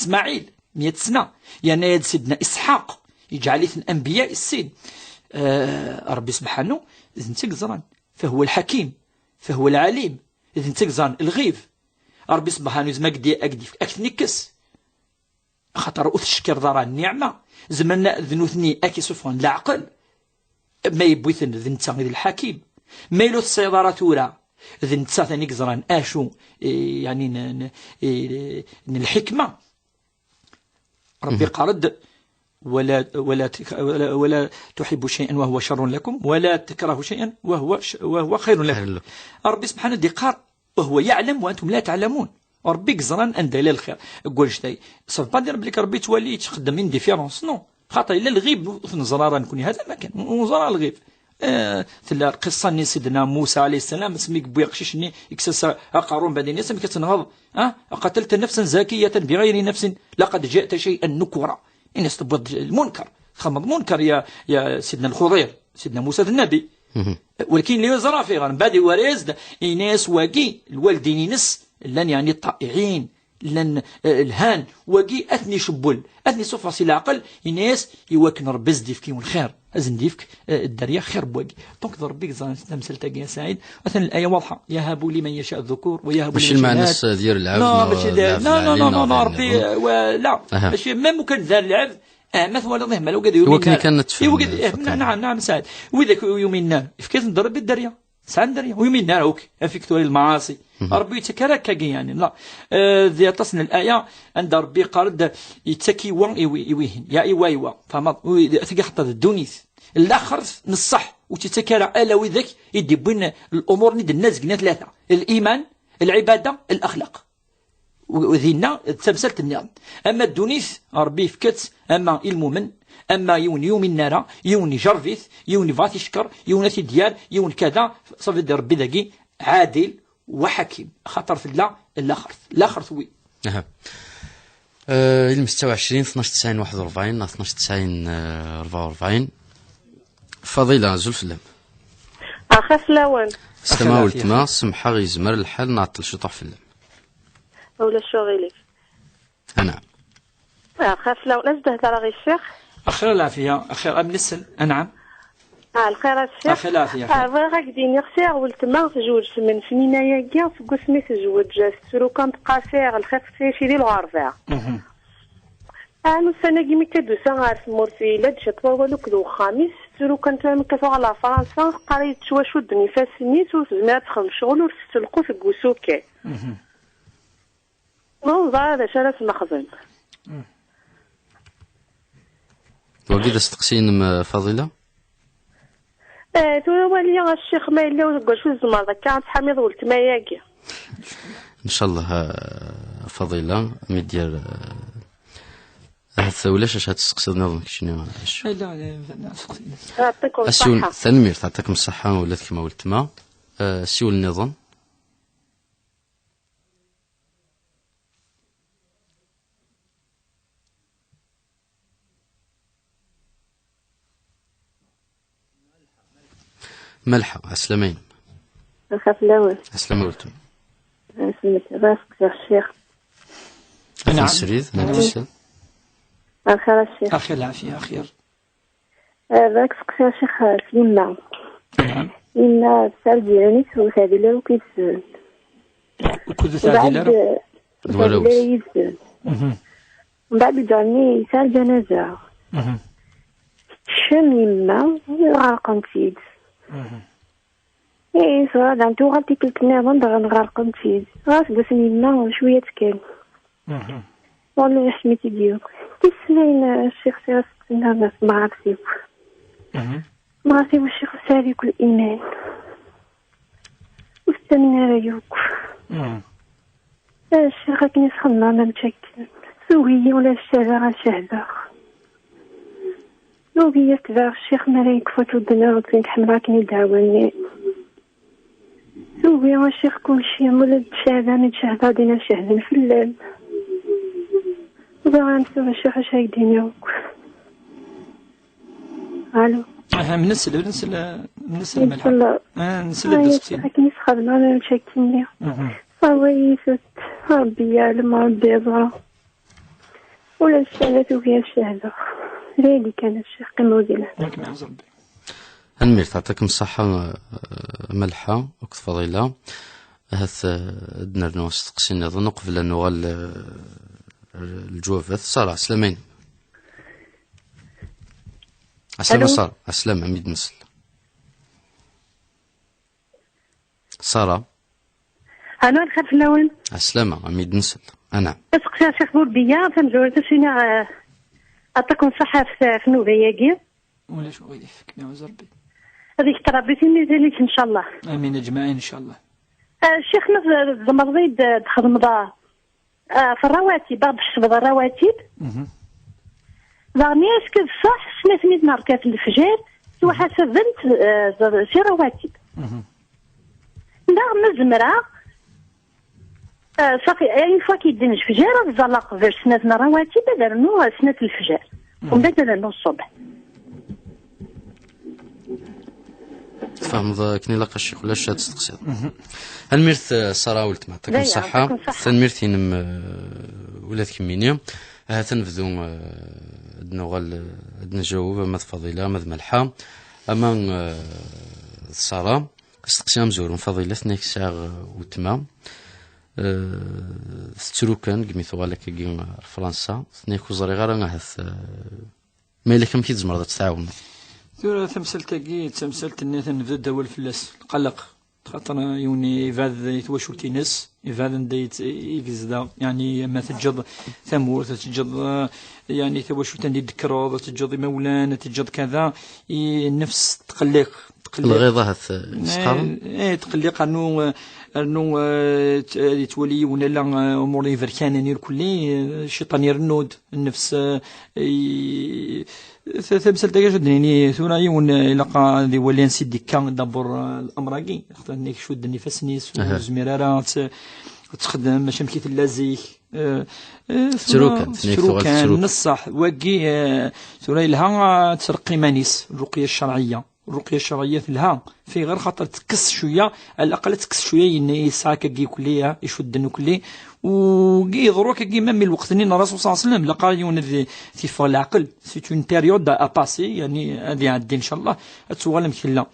Ismaɛil, meyya sna, yerna-yad Sidna Isḥaq, yeǧɛel-iten anbiya i sin. Eh, Ṛebbi subḥanu, d netta i yeẓran. Fahwa lḥakim, fahwa lɛalim, d netta i yeẓran lɣib. Ṛebbi subḥanu, yezmer ad k-d-, ad k-d-yefk, ad k-ten-ikkes. Axaṭer ur teckireḍ ara nniɛma. Zemren d nutni ad k-isuffɣen leɛqel. Ma yewwi-ten d netta i d lḥakim. Ma yella ur tesɛiḍ ara tura, d netta tani i yeẓran acu, eh, yeɛni n, n, eh, n lḥikma. Ṛebbi yeqqar-d: "ولا، ولا تك-، ولا، ولا تحبوا شيئا وهو شر لكم، ولا تكرهوا شيئا وهو ش-، وهو خير لكم." خير لكم. Ṛebbi subḥanahu yeqqar: "وهو يعلم وأنتم لا تعلمون." Ṛebbi yeẓran anda yella lxir. Deg wanect-a, ça veut pas dire belli Ṛebbi yettwali, yettxeddem une différence, non. Xaṭer yella lɣib ur t-neẓra ara nekni. Hada ma kan, ur neẓra lɣib. Eh, tella lqissa-nni Sidna Musa alayhi ssalam, asmi yewwi aqcic-nni, yekkes-as aqerru, mbeɛd yenna-as: "Amek ad tenɣeḍ? Ah, أقتلت نفسا زكية بغير نفس لقد جئت شيئا نكرا." Ini-as tewwiḍ lmunkar, txedmeḍ munkar, ya, ya Sidna Lxuḍir, Sidna Musa d nnabi. Walakin la yeẓra fi ɣer mbeɛd iwara-yas-d, ini-as wagi, lwaldin-ines llan yeɛni ṭṭa'iɛin, llan, eh, lhan, wagi ad ten-icewwel, ad ten-isuffeɣ si leɛqel, ini-as i wakken Ṛebbi ad s-d-yefk yiwen lxir, ad sen-d-yefk, eh, dderya xir n wagi. Donc d Ṛebbi i yeẓran tamsalt-agi, a Saɛid. Atan laya waḍḥa: "يهب لمن يشاء الذكور ويهب لمن يشاء الإناث". Mačči lmeɛna-s d yir lɛebd. Non, mačči d, non, non, non, non, Ṛebbi, eh, wa-, la. Aha. Mačči, même ukan d lɛebd, eh, ma twalaḍ, eh, mala ugad yumin. Iwakken kan ad tefhem, eh, naɛam, naɛam, Saɛid. Widak ur yuminen ara, yefka-yasen-d Ṛebbi dderya. Sɛan dderya. Ur yuminen ara akk. Afik tura lmaɛaṣi. Ṛebbi yettak ara akkagi, yeɛni, la. Eh, di aṭas n laya, anda Ṛebbi yeqqar-d, yettak i wa, i wi-, i wihin, ya i wa, i wa. Tfehmeḍ? Wi-, tagi xaṭer d ddunit. Laxert n ṣṣeḥ, ur tt-yettak ara ala widak i d-yewwin lumuṛ-nni d-nenna zegna tlata: liman, lɛibada, laxlaq. U, u dinna d tamsalt nniḍen. Ama ddunit, Ṛebbi yefka-tt ama i lmumen, ama yiwen yuminen ara, yiwen ijerreb-it, yiwen yebɣa ad t-icekker, yiwen ad t-id-yerr, yiwen kada, ça veut dire Ṛebbi dagi ɛadil wa ḥakim, axaṭer tella laxert, laxert wi. Aha. Eh, ilem ستة وعشرين اثناش تسعين واحد وأربعين، اثناش تسعين، eh, أربعة وأربعين. Faḍila, azul fell-am. Axir fell-awen. Slama weltma, semḥeɣ yezmer lḥal nɛeṭṭel ciṭuḥ fell-am. Ulac aɣilif. Anɛam. Axir fell-awen, ad d-hedreɣ i ccix. Axir lɛafiya, axir am nessen, anɛam. Ah, lxir a ccix. Axi lɛafya, axi. Ah, bɣiɣ ad k-d-iniɣ, sɛiɣ weltma tezweǧ smen snin ayagi, seg wasmi tezweǧ, tettru kan teqqar sɛiɣ lxir, tettɛici di lɣerba. Mhm. Ah, ussan-agi mi akka d-usa ɣer tmurt, yella-d ciṭ wawal akked uxxam-is, tettru kan tura mi akka tuɣal ɣer Fransa, teqqar-iyi-d ttwacudden ifassen-is, ur tezmir ad texdem ccɣel, ur tettelqu seg usuki. Mhm. Ur neẓri d acu ara s-nexdem. Wagi d asteqsi-inem, eh, Faḍila? Eh, tura wali a ccix ma yella deg wacu tzemreḍ akka ad tḥamiḍ weltma-agi. Ncallah, eh, Faḍila, mi d-yer, eh, ahat ulac acu ad testeqsiḍ nniḍen keččini, ulac. Ala, ala, ala, asteqsi. Yɛṭikum ṣṣeḥḥa. Tanemmirt, ɛṭakum ṣṣeḥḥa ula d kemm a weltma. Eh, siwel nniḍen. Malḥa, ɛeslama-inem. Lxir fell-awen. Ɛeslama weltma. Asmet, bɣiɣ ad sqsiɣ ccix. Ad Naɛam. Srid, naɛam. Lxir a ccix. Axir lɛafya, axir. Eh, bɣiɣ ad sqsiɣ ccix, eh, s yemma. Naɛam. Yemma tesɛa lǧiran-is u teɛdil akk yid-sen. Ukud ur teɛdil ara? Mbeɛd, eh, ur teɛdil ara yid-sen. Mhm. Mbeɛd lǧar-nni yesɛa lǧanaza. Mhm. Tekcem yemma, ɣerqent-id. Mhm. Ih, tura daɣen tuɣal tikkelt nniḍen daɣen ɣerqent-id. Ɣas deg wass n yemma cwiya kan. Mhm. Wallah iḥkem-itt-id yakk. Tis snat, eh, ccix sɛiɣ asteqsi-nni ɣef temɣart-iw. Mhm. Temɣart-iw ccix tesɛa deg-s liman. Ur tettamen ara yakk. Mhm. Ccix akken i s-xedmeɣ ma mačči akken. Tugi-yi ula d ccada ad cehdeɣ. Tugi-yi ad tebɛeɣ ccix mi ara yekfu akken ur ḥemmleɣ akken i ddeɛwa-nni. Tugi a ccix kulci, ula d ccada mi d-cehdeɣ din ad cehden fell-am. Bɣiɣ ad m-ssiwleɣ ccix acu ara k-d-iniɣ akk. Alo. Aha, mnesel, mnesel, mnesel, Malḥa. Ah, nsel-d aseqsi. Akken i s-xedmeɣ ma mačči akkenni. Mhm. Sawa-yi-tt, Rebbi yeɛlem, Rebbi yeẓra. Ula d ccada tugi ad cehdeɣ. D aydi kan a ccix, qqimeɣ di leɛnaya. Ad kem-iɛez Rebbi. Tanemmirt, ɛṭakum ṣṣeḥḥa, eh, Malḥa akked Faḍila. Ahat, eh, ad nernu asteqsi nniḍen uqbel ad nuɣal, eh, lǧuwabat. Ṣara, ɛeslama-inem. Ɛeslama. Alo. Ṣara, ɛeslama, mi d-nsel. Ṣara. Alo, lxir fell-awen. Ɛeslama, a mi d-nsel. Anɛam. Aseqsi a ccix Burbiya, tamezwarut ad s-iniɣ, eh, ɛṭakum ṣṣeḥḥa ɣef, ɣef nnuba-agi. Ulac uɣilif, kem-iɛuz Rebbi. Ad yekter Rebbi timlilit, ncallah. Amin, aǧmaɛin, ncallah. Eh, ccix, ma tzemreḍ ad d-txedmeḍ, eh, ɣef ṛṛawatib, ad d-tḥesbeḍ ṛṛawatib. Mhm. Daɣen, est-ce que d ṣṣeḥ, snat-nni n rrkat n lefjer, ttwaḥasabent, eh, si ṛṛawatib? Mhm. Daɣen, ma zemreɣ, eh, ṣafi, une fois k-yedden lefjer, ad ẓẓalleɣ qbel snat n ṛṛawatib, ad rnuɣ, eh, snat n lefjer. Mhm. Umbeɛd ad rnuɣ ṣṣubḥ. Tfehmeḍ akken ilaq a ccix, ulac ad testeqsiḍ. Mhm. Tanemmirt, eh, Ṣara weltma, yɛṭikum ṣṣeḥḥa. Yɛṭikum ṣṣeḥḥa. Tanemmirt-inem, eh, ula d kemmini. Ahat ad nebdu, eh, ad nuɣal, eh, ad nejaweb ama d Faḍila, ama d Malḥa, ama, eh, d Ṣara. Asteqsi amezwaru n Faḍila, tenna-k sɛiɣ, eh, weltma, eh, tettru kan, deg mi tuɣal akkagi ar Fransa, tenna-k ur ẓriɣ ara ahat, eh, ma yella amek i tzemreḍ ad tt-tɛawneḍ? Tura tamsalt-agi d tamsalt-nni ad nebdu-d awal fell-as, lqelq. Xaṭer yiwen ibɛed i twacult-ines, ibɛed anda i t-, i yezdeɣ. Yeɛni, ma teǧǧeḍ tamurt, teǧǧeḍ, eh, yeɛni, tawacult anda i d-tekkreḍ, teǧǧeḍ imawlan, teǧǧeḍ kada, i nnefs tqelliq, tqelliq. Lɣiḍa ahat, eh, i s-qqaren? Eh, eh, tqelliq, rnu, eh, rnu, eh, t-, ad yettwali yiwen ala, eh, umur iberkanen irkelli, eh, cciṭan irennu-d. Nnefs, eh, i-, t-, tamsalt-agi, ad d-nini tura yiwen, eh, ilaq ad iwali ansi d-ikka dabur, eh, l'amr-agi, xaṭer nnig cudden ifassen-is, ur Aha. Tezmir ara ad t-, ad texdem, mačči amek i tella zik. Eh, eh, Tettru tura kan, tenna-k tettru tuɣal kan, tettru kan. Neṣṣaḥ, wagi, eh, tura yelha ad treqq iman-is, lruqya ccerɛiyya. الرقية الشرعية تلها في غير خاطر تكس شوية، على الأقل تكس شوية ين يسعى كاكي كلية يشد نكلي. ويضرو كاكي مام الوقت نين الرسول صلى الله عليه وسلم لقى يون ذي تيفغ العقل. C'est une période à passer، يعني هذه عدي إن شاء الله أتوغل مكلا.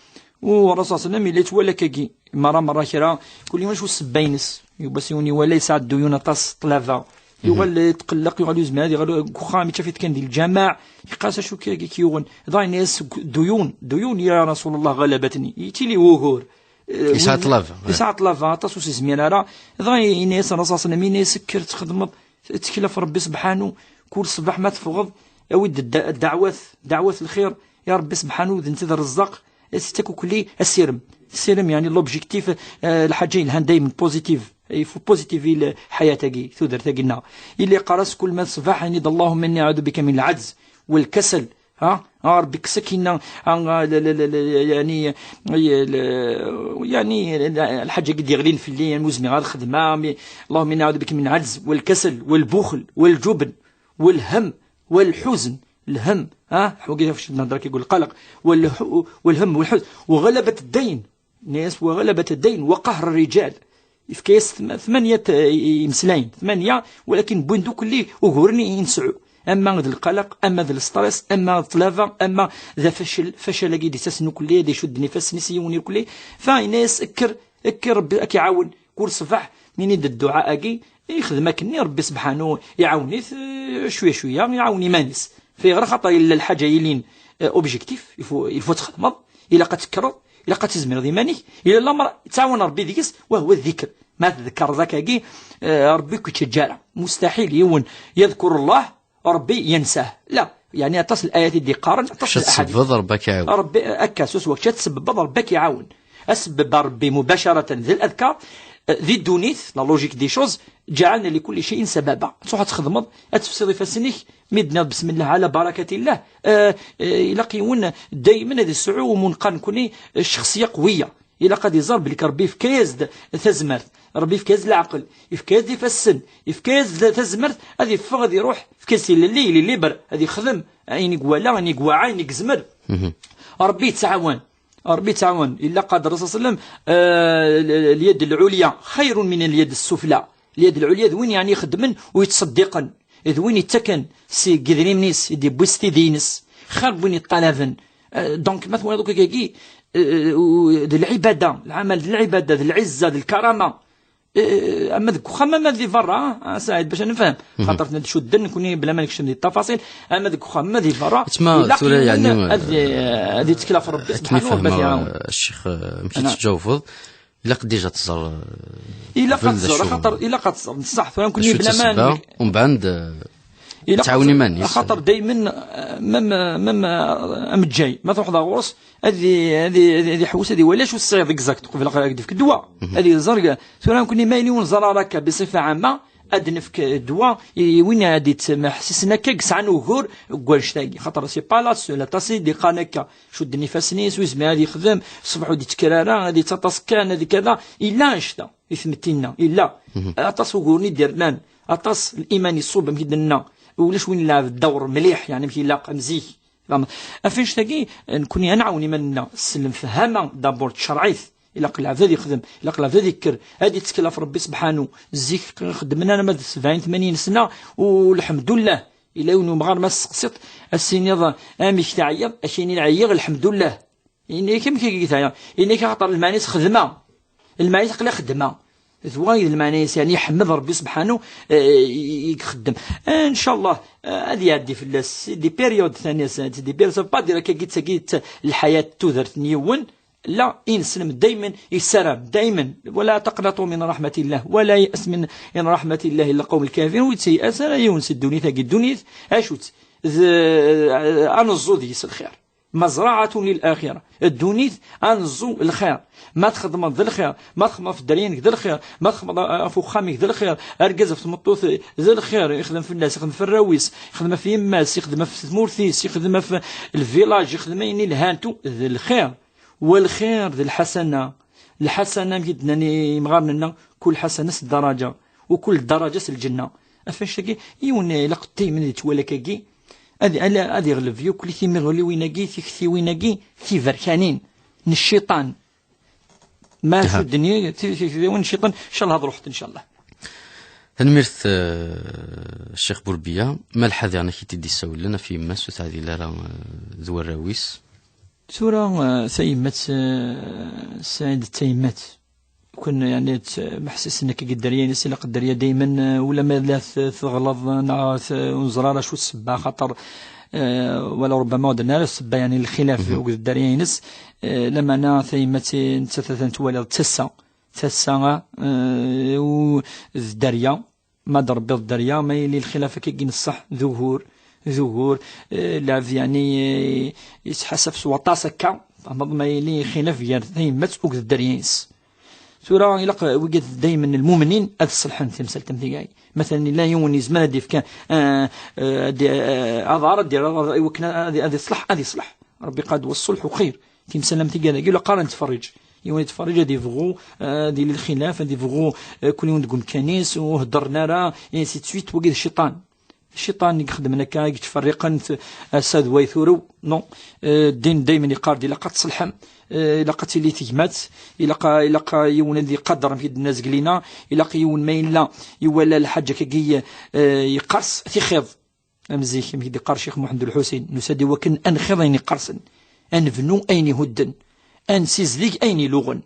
والرسول صلى الله عليه وسلم إلا يتولى كاكي مرة مرة كرا، كل يوم شو السباينس يبسيوني ولا يسعد ديون طاس طلبة. يغال يتقلق، يغال يزمع، يغال كوخام يتشافي كان دي الجماع. يقاس شو كي كي يغن ضاين يس ديون، ديون يا رسول الله غلبتني يتيلي وغور. يسعى طلبة. يسعى طلبة طاس وسي زمير راه ضاين يس الرسول صلى الله عليه وسلم يسكر تخدم. تكلف ربي سبحانه كل صباح ما تفغض. أود الد- الدعوات، دعوات الخير يا ربي سبحانه ذنت الرزاق. ستكو كلي السيرم، السيرم يعني l'objectif، آه، الحاجة يلهان دايما positif. Il faut positif الحياة تاقي ثودر تاقينا. اللي قرأ كل ما صباح يعني: اللهم إني أعوذ بك من العجز والكسل. ها، ها ربي كسكينا، ها، لا، لا، لا، لا، يعني، لا، يعني الحاجة قد يغلين في الليل، يعني مزمي غير الخدمة، مي-، اللهم إني أعوذ بك من العجز والكسل والبخل والجبن والهم والحزن. الهم، ها، حوقي في شدنا درك يقول القلق والح-، والهم والحزن وغلبة الدين. ناس وغلبة الدين وقهر الرجال. يفكيس ثم-، ثمانية، آه، يمسلاين، ثمانية، ولكن بوين دوك اللي أغورني ينسعو. أما ذا القلق، أما ذا الستريس، أما ذا الطلافة، أما ذا فشل، فشل أكيد يساسنو كلي، دي شد نفس نسيوني كلي. فالناس اكر، اكر ربي أكي يعاون. كل صباح من يد الدعاء أكي يخدم أكني ربي سبحانه يعاوني ث-، شوية شوية يعاوني مانس. في غير خاطر إلا الحاجة يلين، آه، objectif، il faut، il faut تخدمض، إلا قد تكرر، إلا قد تزمر ذي مانيك، إلا الأمر تعاون ربي ذيكس وهو الذكر. ما تذكر ذاك أكي، آه، ربي كي تشجع. مستحيل يون يذكر الله ربي ينساه. لا، يعني أتصل الآيات دي قارن، أتصل الأحاديث. تسبب ربك يعاون. ربي أكا سوس وقت تسبب ربك يعاون. أسبب ربي مباشرة ذي الأذكار، آه، ذي الدونيث، la logique des choses، جعلنا لكل شيء سببا. تروح تخدمض، أتفسير فاسنيك، مدنا بسم الله على بركة الله. آه، آه، إلا قيون دايما هذه السعو ومنقن كوني شخصية قوية. إلا قد يزار بلك ربي في كيز د-، تزمرت، ربي في كيز العقل، في كيز دي فسن، في كيز د-، تزمرت، هذه فغ، هذه يروح في كيز اللي، اللي ليبر، هذه يخدم، عيني قوالا، عيني قواعا، عيني قزمر. ربي يتعاون. ربي يتعاون. إلا قال الرسول صلى الله عليه وسلم، آه، ال-، ال-، اليد العليا خير من اليد السفلى. اليد العليا ذوين يعني يخدمن ويتصدقن، ذوين يتكن سي قدريمنيس يدي بوستي دينس خير بوين يطلبن. آه، donc ما ثواني دوكا كاكي، آه، و-، ذي العبادة، العمل ذي العبادة، ذي العزة، ذي الكرامة. إيه، اما ذاك وخا ما ذي برا، آه، سعيد، باش نفهم. خاطر تشدن نكوني بلا ما نكشم دي التفاصيل. اما ذاك وخا ما ذي برا، تسمى إلا ثورة قيمنا يعني، هذه، هذه تكلف ربي سبحانه وتعالى يعاون. الشيخ، آه، مشيت تجاوفض. الا قد ديجا تزر، الا قد تزر، خاطر الا قد تزر، صح، ثورة نكوني بلا ما نك- ومن بعد، آه، إلا تعاوني خاطر، مانيس. خاطر دايما، آه، مم، مم، آه، أم جاي، ما تروح داغوس، هذه، هذه، هذه، هذه حوس، هذه ولاش والصيد exact، قبل غير هكذا في الدواء. هذه الزرقاء. ثورة نكوني مايلي ونزرع راكا بصفة عامة، أدنفك دواء، ي-، وين هادي تسمى حسسنا كيك سعان وغور، قوالش تاقي. خاطر c'est pas la seule، تاسي دي قانكا، شد النفاس نيس، ويزمي هذه يخدم، الصبح ودي تكرارا، هذه تطاس كان، هذه كذا، إلا أنشتا، يثمتينا، إلا. أطاس وغورني ديرنان، أطاس الإيمان يصوب مكدنا، ولاش وين يلعب الدور مليح، يعني مكي لاق مزيك. فهم؟ أفنش تاقي، نكوني أنا عاوني مالنا، سلم فهاما دابور تشرعيث. إلا قل العبد هذا يخدم، إلا قل العبد هذا يكر، هذه تتكلف ربي سبحانه. زيك خدمنا أنا مد سبعين ثمانين سنة، والحمد لله. إلا يوم غير ما سقسط، السينيض أمي تعيض، أشيني العيغ، الحمد لله. إني كم كي قلت أنا، إني كخطر المانيس خدمة، المانيس قلي خدمة. ثوايد المانيس يعني يحمد ربي سبحانه، آه، ي-، يخدم. إن شاء الله، آه، هذه يعدي في اللاس، دي بيريود ثانية، سنة دي بيريود، سا با دير كي قلت، قلت الحياة تودر نيون. لا، إنسلم دايما، يسرم دايما، ولا تقنطوا من رحمة الله، ولا يأس من، من رحمة الله إلا قوم الكافرين، ويتسيأس، أنا يونس الدنيا، تاقي الدنيا، أشوت، ذ-، أنا الزود يس الخير. مزرعة للآخرة. الدونيت أنزو الخير. ما تخدم ذا الخير، ما تخدم في الدرينك ذا الخير، ما تخدم في خامك ذا الخير، أرجز في تمطوث ذا الخير، يخدم في الناس، يخدم في الراويس، يخدم في يماس، يخدم في ثمورثيس، يخدم في الفيلاج، يخدم يعني الهانتو ذا الخير. والخير ذا الحسنة، الحسنة ميدناني مغارنا، كل حسنة س الدرجة، وكل درجة س الجنة. أفنشتكي يون لقطي من يتولى كاكي، Ad, ad, ad iɣleb yukkli timiɣliwin-agi, tiktiwin-agi, tiberkanin n cciṭan. Ma cudden-iyi ti-, tiktiwin n cciṭan, ncallah ad ruḥent, ncallah. Tanemmirt, eh, Ccix Burbiya. Malḥa diɣen ak-id-issawlen ɣef yemma-s ur teɛdil ara, eh, d warraw-is. Tura, eh, tayemmat, eh, Saɛid, d tayemmat. Kun, yani, t-, meḥsisen akka deg dderya-ines, ilaq dderya daymen, eh, ulamma la t-, teɣleḍ, neɣ t-, ur neẓri ara acu ssebba, xaṭer, eh, wala rubbama ur d-nara ssebba, yani, lxilaf akked dderya-ines, eh, lameɛna tayemmat, eh, nettat atan twaliḍ d tasa, tasa, eh, u d dderya, ma d Rebbi d dderya, ma yili lxilaf akka i neṣṣeḥ, d ugur, d ugur, eh, lɛebd, yani, eh, yettḥasab s waṭas akka, tfehmeḍ, ma yili xilaf gar tayemmat akked dderya-ines. Tura ilaq wigad daymen lmumnin ad ṣelḥen tamsalt am tigay. Matalan, illa yiwen yezmer ad d-yefk, eh, eh, ad, eh, aḍar, ad d-yerr aḍar i wakken ad, ad iṣleḥ, ad iṣleḥ. Rebbi qal-d: "Wassulḥu xir." Timsal am tigad-agi, ilaq ara nettferriǧ. Yiwen yettferriǧ ad ibɣu, eh, ad yili lxilaf, ad ibɣu, eh, kul yiwen deg umkan-is, ur heddren ara, et ainsi de suite, wagi d cciṭan. Cciṭan i ixeddmen akka, i yettferriqen t-, ass-a d way turew, non. Eh, ddin daymen iqqar-d ilaq ad tṣelḥem, eh, ilaq ad tili tegmat, ilaq, ilaq yiwen ad iqader, amek i d-nenna zgelina, ilaq yiwen ma yella iwala lḥaǧa akkagi, eh, yeqqers, tixxiḍ. Am zik, amek i d-iqqar Ccix Muḥend Ulḥusin, nusa-d i wakken ad nxiḍ ayen iqqersen, ad nebnu ayen ihudden, ad nessizdig ayen iluɣen.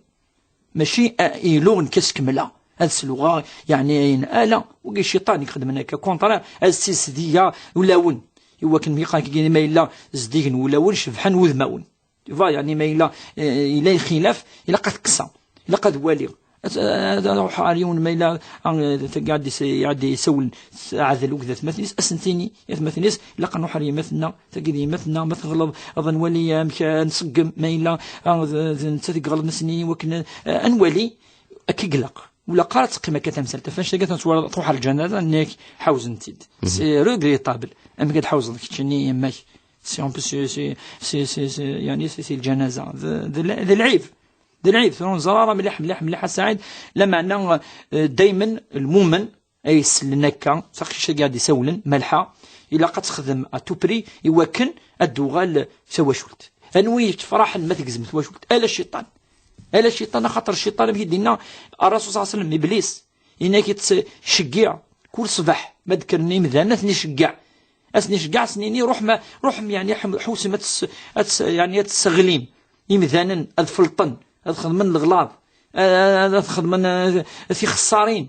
Mačči, a, iluɣen kan s kemla. Ad sluɣeɣ, yeɛni, ayen, ala, wagi cciṭan i ixedmen akka, contraire, ad ssizdigeɣ ulawen. I wakken mi qqaren kiki, ma yella zdigen wulawen, cebḥen wudmawen. Tu vois, yeɛni, ma yella, eh, yella lxilaf, ilaq ad t-kkseɣ, ilaq ad waliɣ. Ad, ad, ad ruḥeɣ ar yiwen, ma yella, ah, tagad is-, iɛeddi isawlen, teɛdel akked atmaten-is, ad sen-tini i atmaten-is, ilaq ad nruḥ ar yemma-tneɣ, tagi d yemma-tneɣ, ma teɣleḍ, ad nwali amek ad nṣeggem, ma yella, ah, d, d nettat i iɣelḍen, ad s-nini wakken, eh, ad nwali, akka i ilaq. Ur ilaq ara ad teqqim akka tamsalt. Ɣef annect-agi ad twaliḍ, tṛuḥ ar lǧanaza, nni-ak ḥawzen-tt-id. C'est regrettable. Amek ad tḥawzeḍ keččini yemma-k? Si, en plus, si, si, si, si, si, yeɛni, si, si lǧanaza. D, d, d lɛib. D lɛib. Tura ur neẓri ara mliḥ, mliḥ, mliḥ a Saɛid. Lameɛna, eh, daymen lmumen ay isellen akka, taqcict-agi ad d-isawlen, Malḥa, ilaq ad texdem à tout prix i wakken ad d-tuɣal tawacult. Anwi yettefraḥen ma tegzem twacult? Ala cciṭan. Ala cciṭan, axaṭer cciṭan, amek i d-yenna Ṛṛasul ṣalla Llahu ɛalayhi wa sallam, Iblis, yenna-k yettceggiɛ kul ṣṣbeḥ, ma d-kkren yimdanen, ad ten-iceggeɛ. Ad ten-iceggeɛ, ad sen-yini, "Ruḥem, ruḥem, yeɛni, ḥem-, ḥewsem ad tes-, ad tes-, yeɛni, ad tesseɣlim imdanen, ad felṭen, ad xedmen leɣlaḍ, ad, ad, ad xedmen, eh, tixessarin."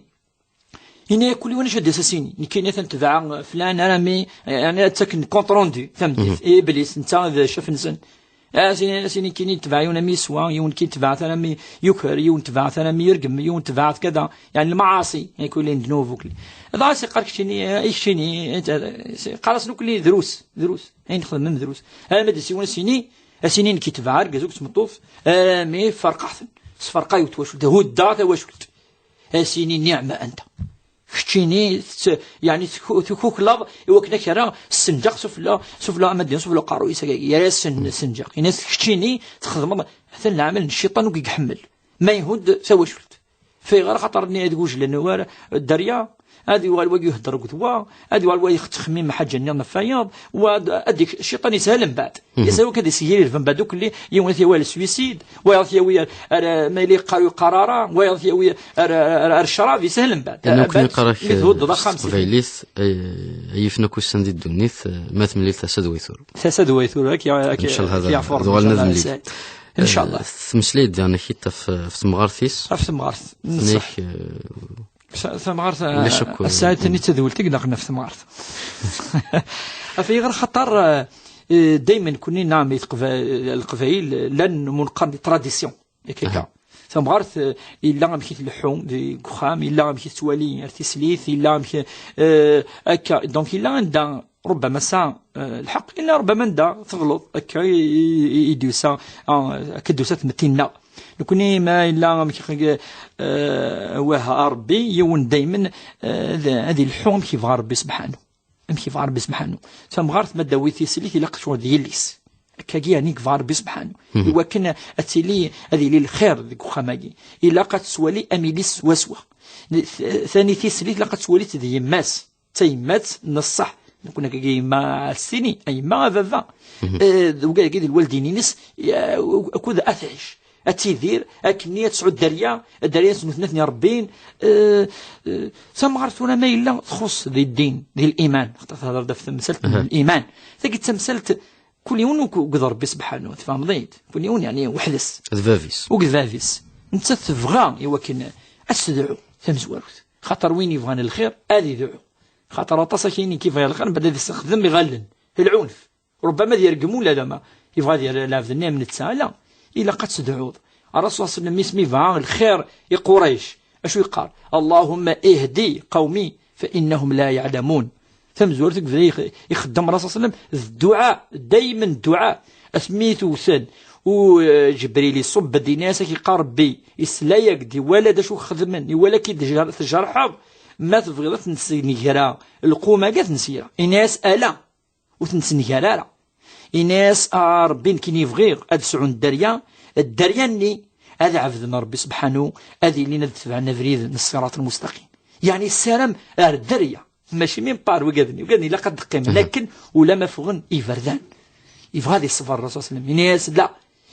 Yenna-yak kul yiwen acu ad d-yas ad s-yini. Nekkini atan tebɛeɣ flan arami, yeɛni, ad ttaken compte rendu, tameddit. Mhm. I Iblis, netta d ccaf-nsen. Ah, sin, sin kini tebɛeɣ yiwen ami yeswa, yiwen kini tebɛeɣ-t arami yuker, yiwen tebɛeɣ-t arami yergem, yiwen tebɛeɣ-t kada. Yeɛni lmaɛaṣi, yeɛni kul n ddnub ukli. Dɣa as-iqqar keččini, eh, i keččini, eh, qqar-asen ukli drus, drus. Ayen xedmen drus. Arma d-isiwen as-yini, as-yini nekk itbeɛ argaz akked tmeṭṭut, armi ferqeɣ-ten. Sferqayeɣ twacult, huddeɣ tawacult. As-yini niɛma anta. Keččini, tett-, yeɛni, tku-, tkuklaḍ i wakken ad k-rreɣ ssenǧaq sufella, sufella amadin, sufella uqerruy-is, yerra-as sen-, ssenǧaq. Yenna-as, keččini txedmeḍ atan leɛmal n cciṭan ur k-iḥemmel. Ma ihudd tawacult. Fayɣer? Axaṭer-nni ad gujlen war dderya, ad yuɣal wagi ihedder akked wa, ad yuɣal wa yettxemmim ḥaǧa nniḍen ɣef wayeḍ, wa ad, ad ik-, cciṭan yeshel mbeɛd. Mhm. Yeshel wakk ad yesgirib mbeɛd ukkelli, yiwen ad t-yawi ar suicide, wayeḍ ad t-yawi ar, ar, ma yella yeqqar ur yeqqar ara, wayeḍ ad t-yawi ar, ar, ar, ar ccrab, yeshel mbeɛd. Ayen akk mbeɛd, yeqqar-ak, mi thuddeḍ eh, axxam s teqbaylit, eh, ay yifen akk ussan di ddunit, eh, ma temlil tasa d way turew. Tasa d way turew, ak-, ak-, ncallah ad yeɛfu Rebbi, uɣalen ad ncallah, mlilen. Ncallah. Eh, tmeslay-d diɣen akit ɣef, ɣef temɣart-is. Ɣef temɣart. Nek, eh, Sa-, tamɣart, ulac akk, a Saɛid, tani d tadwilt i ilaqen ɣef temɣart. Ɣef ayɣer? Xaṭer, eh, eh, daymen kunni, naɛam, i teqba-, Leqbayel, llan mun qqaren di tradition. Akka, akka. Aha. Tamɣart, eh, yella amek i tleḥḥu deg uxxam, yella amek i tettwali ar tislit, yella amek, eh, akka. Donc, yella anda, rubbama, tesɛa, eh, lḥeqq, yella rubbama anda teɣleḍ. Akka i, i, i, i d-yusa, ah, akka d-tusa tmetti-nneɣ. Nekni ma yella amek, eh, wah, a Rebbi, yiwen daymen, eh, ad, ad ileḥḥu amek yebɣa Rebbi sebḥanu. Amek yebɣa Rebbi sebḥanu. Tamɣart ma d-tawi tislit, ilaq tecɣel d yelli-s. Akkagi, yeɛni, yebɣa Rebbi sebḥanu. Mhm. Iwakken ad tili, ad yili lxir deg uxxam-agi. Ilaq ad tettwali am yelli-s swaswa. T-, tani tislit, ilaq ad tettwali d yemma-s. D tayemmat n ṣṣeḥ. Nekk akka yemma s-tini, a yemma, a baba. Eh, d wigad-agi d lwaldin-ines, ya, akked ad tɛic, ad tidir, akkenni ad tesɛu dderya, dderya-nsen nutni ad ten-irebbin. Eh, eh, tamɣart tura ma yella txuṣ di ddin, di liman, xaṭer tehder-d ɣef temsalt n liman. Tagi d tamsalt kul yiwen u-, akked Rebbi sebḥanu, tfehmeḍ-iyi-d? Kul yiwen, yeɛni, weḥd-s. D bab-is. Akked bab-is. Nettat tebɣa i wakken ad tedɛu tamezwarut. Xaṭer win yebɣan lxir, ad idɛu. Xaṭer aṭas akkin i yebɣa lxir, mbeɛd ad isexdem iɣallen. Lɛunf. Rubbama ad yergem ula d ama yebɣa ad yerr lɛebd-nni am netta. Ala, ilaq ad tedɛuḍ. Ṛṛasul ṣalla Llahu ɛalayhi wa sallam, mi s-, mi yebɣa lxir i Qurayc, acu yeqqar? Allahumma ihdi qawmi fa innahum la ya'lamun. Tamezwarut i yebda ix-, ixeddem Ṛṛasul ṣalla Llahu ɛalayhi wa sallam, d dduɛa, daymen dduɛa. Asmi t-wten, u, eh, Ǧebril iṣubb-d, ini-as, ak-iqqar Ṛebbi, isla-yak-d, iwala d acu xedmen, iwala-k-id tjer-, tjerḥeḍ, ma tebɣiḍ ad ten-tesnegra, lqum-agi ad ten-sira. Ini-as, ala, ur ten-tesnegra ara. Ini-as, a Ṛebbi, nekkini bɣiɣ ad sɛun dderya, dderya-nni ad ɛebden Ṛebbi sebḥanu, ad ilin ad tebɛen abrid n ṣṣirat lmustaqim. Yeɛni, yessaram ar dderya. Mačči min par wigad-nni. Wigad-nni ilaq ad d-qqimen akken ula ma ffɣen iberdan. Yebɣa ad iṣber Ṛṛasul ṣalla Llahu ɛalayhi wa sallam. Ini-as, la,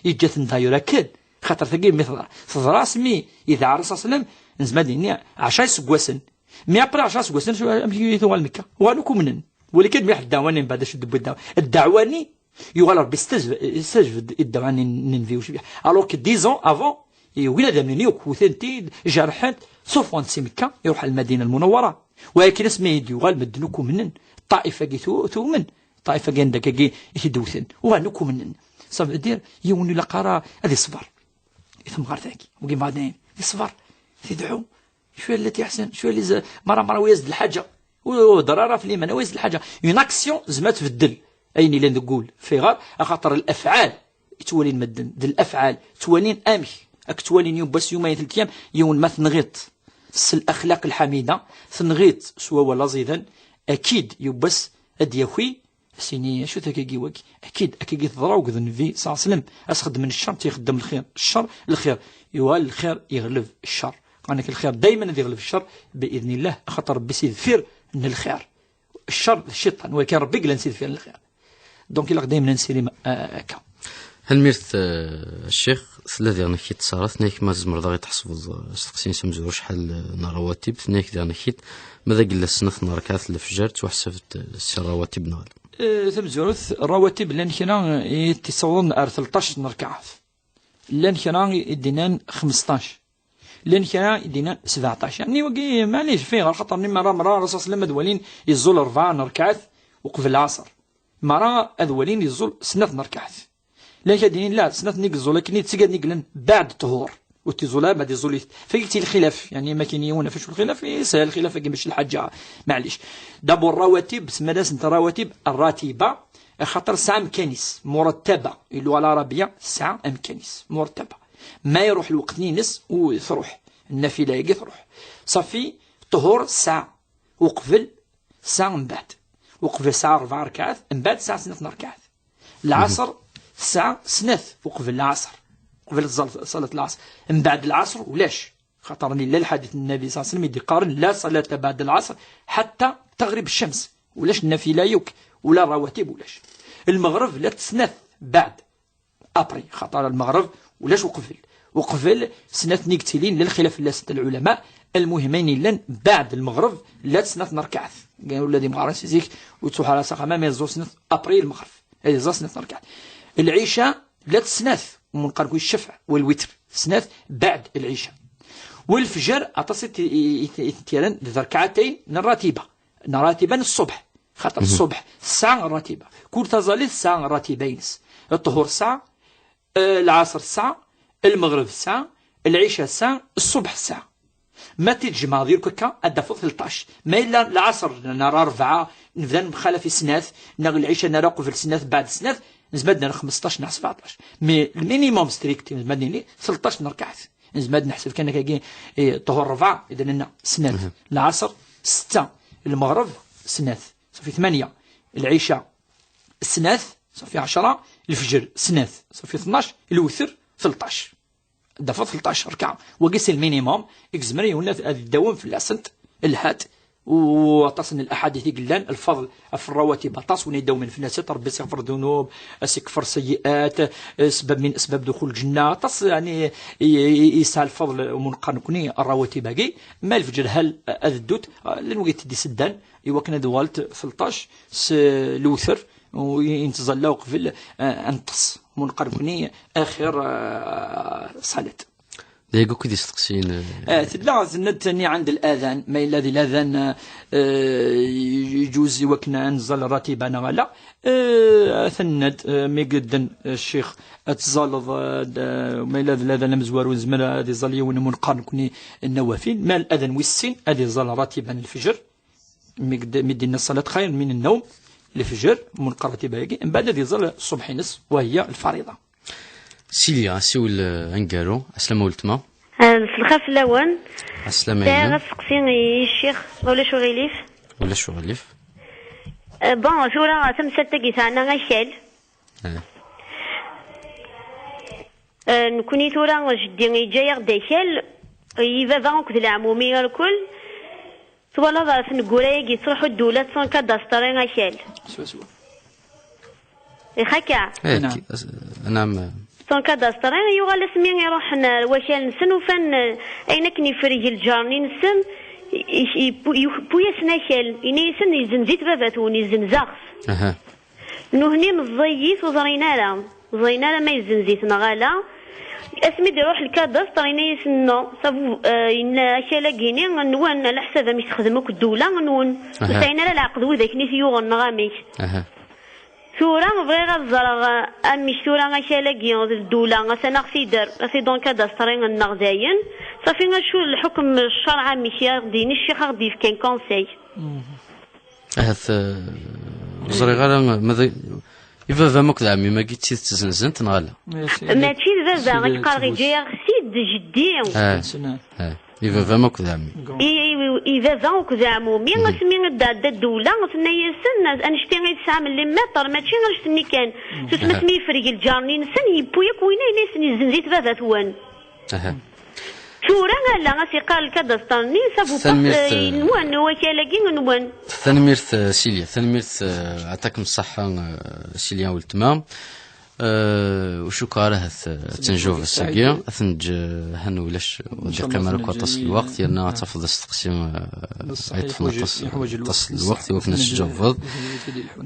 yeǧǧa-ten d'ailleurs akken. Xaṭer tagi mi teḍra, teḍra asmi yedɛa Ṛṛasul ṣalla Llahu ɛalayhi wa sallam, nezmer ad d-nini ɛecra iseggasen. Mi après ɛecra iseggasen, acu, amek i tuɣal Mekka? Uɣalen akk umnen. Walakin mliḥ ddeɛwa-nni mbeɛd acu d-tewwi ddeɛwa. Ddeɛwa-nni yuɣal Ṛebbi yestajb-, yestajbed i ddeɛwa n, n Nnbi ucbiḥ. Alors que dix ans avant, yugin ad amnen yakk, wten-t-id, jerḥen-t, ṣufɣen-t si Mekka, iruḥ ar Lmadina Lmunawwara. Walakin asmi i d-yuɣal medden akk umnen, Ṭṭaif-agi tu-, tumen, Ṭṭaif-agi anda akkagi i t-id-wten, uɣalen akk umnen. Ça veut dire, yiwen ur ilaq ara ad iṣber i temɣart-agi. Wagi mbeɛd ayen, iṣber, tidɛu, شوية اللي تيحسن، شوية اللي ز-، مرة، مرة ويزد الحاجة. وضرر في الإيمان ويزد الحاجة. Une action زعما تبدل. أين إلا نقول في غار، أخاطر الأفعال يتولين مدن، د الأفعال توالين أمك. أك توالين يوم بس يومين ثلاث أيام، يوم ما تنغيط. س الأخلاق الحميدة، تنغيط سوا ولا زيدن، أكيد يوم بس أد يكوي سيني، شو تاكاكي واكي؟ أكيد، أكيد تضرا وقد النبي صلى الله عليه وسلم، أسخد من الشر تيخدم الخير، الشر الخير، يوال الخير يغلب الشر. قالك الخير دايما يغلب الشر بإذن الله، خاطر ربي سيدفير من الخير. الشر الشيطان، ولكن ربي قال نسيدفير من الخير. Donc إلا دايما نسيري ما-، آه، هكا. هل ميرت، آه، الشيخ، ثلاثة ديال نكيت صارت، نيك ما زمر ضاغي تحسب الز-، استقسين سمزور شحال، آه، نرواتب، نيك ديال نكيت، ماذا قل السنة نركعات الفجر، توحسبت، آه، السي الرواتب نغال؟ Eh, tamezwarut, rawatib llan kra i t-isawḍen ar tleṭṭac n rrkaɛat. Llan kra i d-yennan xmesṭac. Llan kra i d-yennan sbeɛṭac. Yeɛni, wagi, maɛlic, fiɣ, xaṭer ni mara, mara, Rasul sallam ad walin yeẓẓul rebɛa n rrkaɛat uqbel lɛaṣer. Mara ad walin yeẓẓul snat n rrkaɛat. Llan kra d-inin, la, snat-nni yeẓẓul akken i d tigad-nni yellan baɛd ṭṭhur. Ur t-iẓul ara, ma d-iẓul-it. Fagi-tt i lxilaf, yeɛni, ma kan yiwen ɣef acu lxilaf, yeshel lxilaf-agi, mačči lḥaǧa, maɛlic. D'abord, rawatib, semman-asent rawatib, rratiba, axaṭer tesɛa amkan-is, murattaba, i lluɣa lɛarabiya, tesɛa amkan-is, murattaba. Ma iruḥ lweqt-ines, u truḥ, nnafila-agi truḥ. Ṣafi, ṭṭhur tesɛa, uqbel tesɛa mbeɛd. Uqbel tesɛa rebɛa rrkaɛat, mbeɛd tesɛa snat n rrkaɛat. Lɛaṣer tesɛa snat uqbel lɛaṣer, uqbel ẓal-, ṣalat lɛaṣer. Mbeɛd lɛaṣer ulac, xaṭer yella lḥadit n Nnabi ṣalla Llahu ɛalayhi wa sallam i d-iqqaren, la ṣalata baɛda lɛaṣer ḥatta teɣrib ccams. Ulac nnafila yakk, ula rawatib ulac. Lmeɣreb llant snat baɛd, après, xaṭer lmeɣreb ulac uqbel. Uqbel snat-nni yettilin, la lxilaf fell-asent lɛulama. Lmuhim, ayen yellan baɛd lmeɣreb llant snat n rrkaɛat. Ula d imɣaren si zik ur ttruḥ ara s axxam, ma yeẓẓu snat après lmeɣreb. Ad iẓẓa snat n rrkaɛat. Lɛica llant snat, u nqal ccefɛ, walwitr, snat baɛd lɛica. Walfjer, aṭas i t-, i, i, i t-, i t-yerran d rrkaɛatayn n rratiba, n rratiba n ṣṣubḥ. Xaṭer ṣṣubḥ tesɛa rratiba. Kul taẓallit tesɛa rratiba-ines. Ṭṭhur tesɛa, eh, lɛaṣer tesɛa, lmeɣreb tesɛa, lɛica tesɛa, ṣṣubḥ tesɛa. Ma t-id-jemɛeḍ yakk akka, ad d-tafeḍ tleṭṭac. Ma yella lɛaṣer, neɣ rebɛa, nebda nemxalaf i snat, neɣ lɛica nara uqbel snat, baɛd snat, nezmer ad nerr xmesṭac neɣ sbeɛṭac. Mais le minimum strict, nezmer ad nini tleṭṭac n rrkaɛat. Nezmer ad neḥseb kan akkagi, eh, ṭṭhur rebɛa, i d-nenna snat. Lɛaṣer, setta. Lmeɣreb, snat. Ṣafi tmanya. Lɛica, snat. Ṣafi ɛecra. Lefjer, snat. Ṣafi tnac. Lewter, tleṭṭac. Ad d-tafeḍ tleṭṭac rrkaɛa. Wagi c'est le minimum, i yezmer yiwen ad, ad idawem fell-asent lḥad, U aṭas n laḥadit i yellan, lfeḍl ɣef rawatib aṭas, win idawmen fell-as, Ṛebbi s-iɣfer ddunub, a s-ikfer seyyiat, eh, sebab min asbab duxul lǧenna, aṭas, yeɛni, i, i, i, yesɛa lfeḍl umunqar nekni, rawatib-agi, ma lfeǧr hal ad ddut, eh, llan wigi t-id-iseddan, i wakken ad uɣalent tleṭṭac s lewter, u i, i nettẓalla uqbel, eh, ad neṭṭes, umunqar nekni, axir, eh, ṣalat. D ayagi akk i d isteqsiyen, eh. Eh, tella zennad-nni ɛend l-adan, ma yella di ladan, eh, eh, yeǧuz i wakken ad nẓall ratiba neɣ ala, eh, atan nna-d, eh, mi yedden, eh, ccix, ad tẓalleḍ, eh, d-, eh, ma yella di ladan amezwaru, nezmer ad iẓall yiwen umunqar nekni n nawafil, ma l-adan wis sin, ad iẓall ratiba n lfeǧr, mi d-, mi d-inna ṣṣalat xayr min nnawm, lefjer, munqar ratiba-agi, mbeɛd ad iẓall ṣṣubḥ-ines, wa hiya lfariḍa. Silya, asiwel, eh, aneggaru. Aslama weltma. Ah, s lxir fell-awen. Aslama. Sɛiɣ aseqsi i ccix, ma ulac uɣilif. Ulac uɣilif. Eh, bon, tura tamsalt-agi teɛna akal. Eh. Eh, nekni tura jeddi yeǧǧa-yaɣ-d akal, i baba akked leɛmumi irkul. Twalaḍ ɣer tneggura-agi, tettruḥu ddula d tankadastri akal. Swaswa. Ixaka. Eh, Naam. Ki-, as-, naam. Tankadastri, yuɣal asmi i ruḥen ar wakal-nsen, ufan, eh, ayen akken ifreg lǧar-nni-nsen, i-, i-, yewwi-, yewwi-yasen akal, yenna-yasen yezzenz-it baba-twen, yezzenz-aɣ-t. Aha. Nuhni meẓẓiyit ur ẓrin ara, ur ẓrin ara ma yezzenz-it neɣ ala. Asmi d-iruḥ lkadastr, yenna-yasen non, sabu, eh, yenna akal-agi-ni nwen, ala ḥsab amek texdem akk ddula nwen. Aha. Ur sɛin ara leɛqed widak-nni t-yuɣen neɣ amek. Aha. Tura bɣiɣ ad ẓreɣ, eh, amek tura akal-agi d ddula, atan a ɣ-t-id-, a ɣ-t-id-, ankadastri-nneɣ dayen. Safi acu lḥukm n ccerɛ, amek i aɣ-d-yini ccix, a ɣ-d-yefkan conseil. Mhm. Ahat, eh, ur ẓriɣ ara, ma d, i baba-m akked ɛemmi-m-agi d tidet zzenzen-t neɣ ala? Mačči d baba, i qqareɣ yeǧǧa-yaɣ-t-id jeddi. Ah, ah, i baba-m akked ɛemmi. I, i, i baba akked ɛemumi, asmi i d-tɛedda ddewla, tenna-yasen, annect-a i tesɛam n les mètres, mačči annect-nni kan. Tusma asmi yefreg lǧar-nni-nsen, yewwi akk winna, yenna-yasen yezzenz-it baba-twen. Aha. Tura ala, a s-iqqar lkadastr-nni, sabu pas, eh, nwen, wakal-agi nwen. Tanemmirt, eh, Silya. Tanemmirt, eh, ɛṭakem ṣṣeḥḥa, eh, Silya weltma. Eh, ur cukkeɣ ara ahat, eh, ad tenjub ass-agi. Ad tenǧ, eh, han ulac, ur d-iqqim ara akk aṭas n lweqt, yerna ad tafeḍ asteqsi, eh, yeṭṭfen aṭas, aṭas n lweqt i wakken ad s-tǧawbeḍ.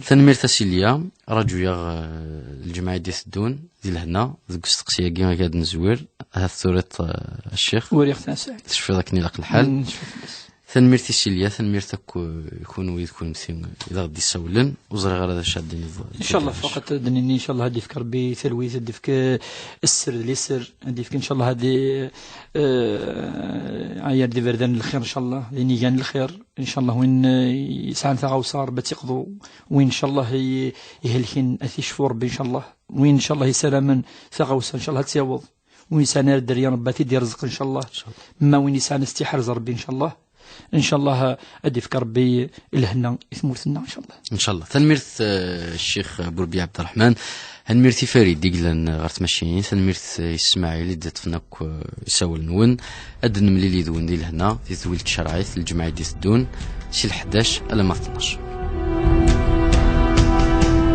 Tanemmirt a Silya. Raǧu-yaɣ, eh, lǧemɛa i d-iteddun, di lehna, deg usteqsi-agi akka ad nezwir, ahat turiḍ, eh, a ccix. Uriɣ-t a Saɛid. Tecfiḍ akken ilaq lḥal. Mm, cfiɣ fell-as. Tanemmirt i Silya, tanemmirt akk, eh, i kunwi d kunemti, eh, i d aɣ-d-isawlen. Ur ẓriɣ ara d acu ad d-tiniḍ. Incallah, faqat ad d-nini, incallah, ad d-ifk Rebbi talwit, ad d-ifk, eh, sser d liser, ad d-ifk, incallah, ad d-, eh, ayar d iberdan n lxir, incallah, d inigan n lxir. Incallah win, eh, yesɛan taɣawsa, Rebbi ad tt-iqḍu. Win, incallah, i-, ihelken, ad t-icfu Rebbi, incallah. Win, incallah, yessaramen taɣawsa, incallah, ad tt-yaweḍ. Win yesɛan ar dderya, Rebbi ad t-id-irzeq, incallah. Incallah. Ma win yesɛan ad s-tt-iḥrez Rebbi, incallah. Incallah, ad ifk Rebbi lehna i tmurt-nneɣ, incallah. Incallah. Tanemmirt, eh, Ccix Burbi Ɛebderreḥman. Tanemmirt i Farid i yellan ɣer tmacinin. Tanemmirt, eh, i Smaɛil i d-iṭṭfen akk, eh, isawalen-nwen. Ad d-nemlil yid-wen di lehna, di tedwilt tcerɛit, lǧemɛa i d-iteddun, si leḥdac alamma d tnac.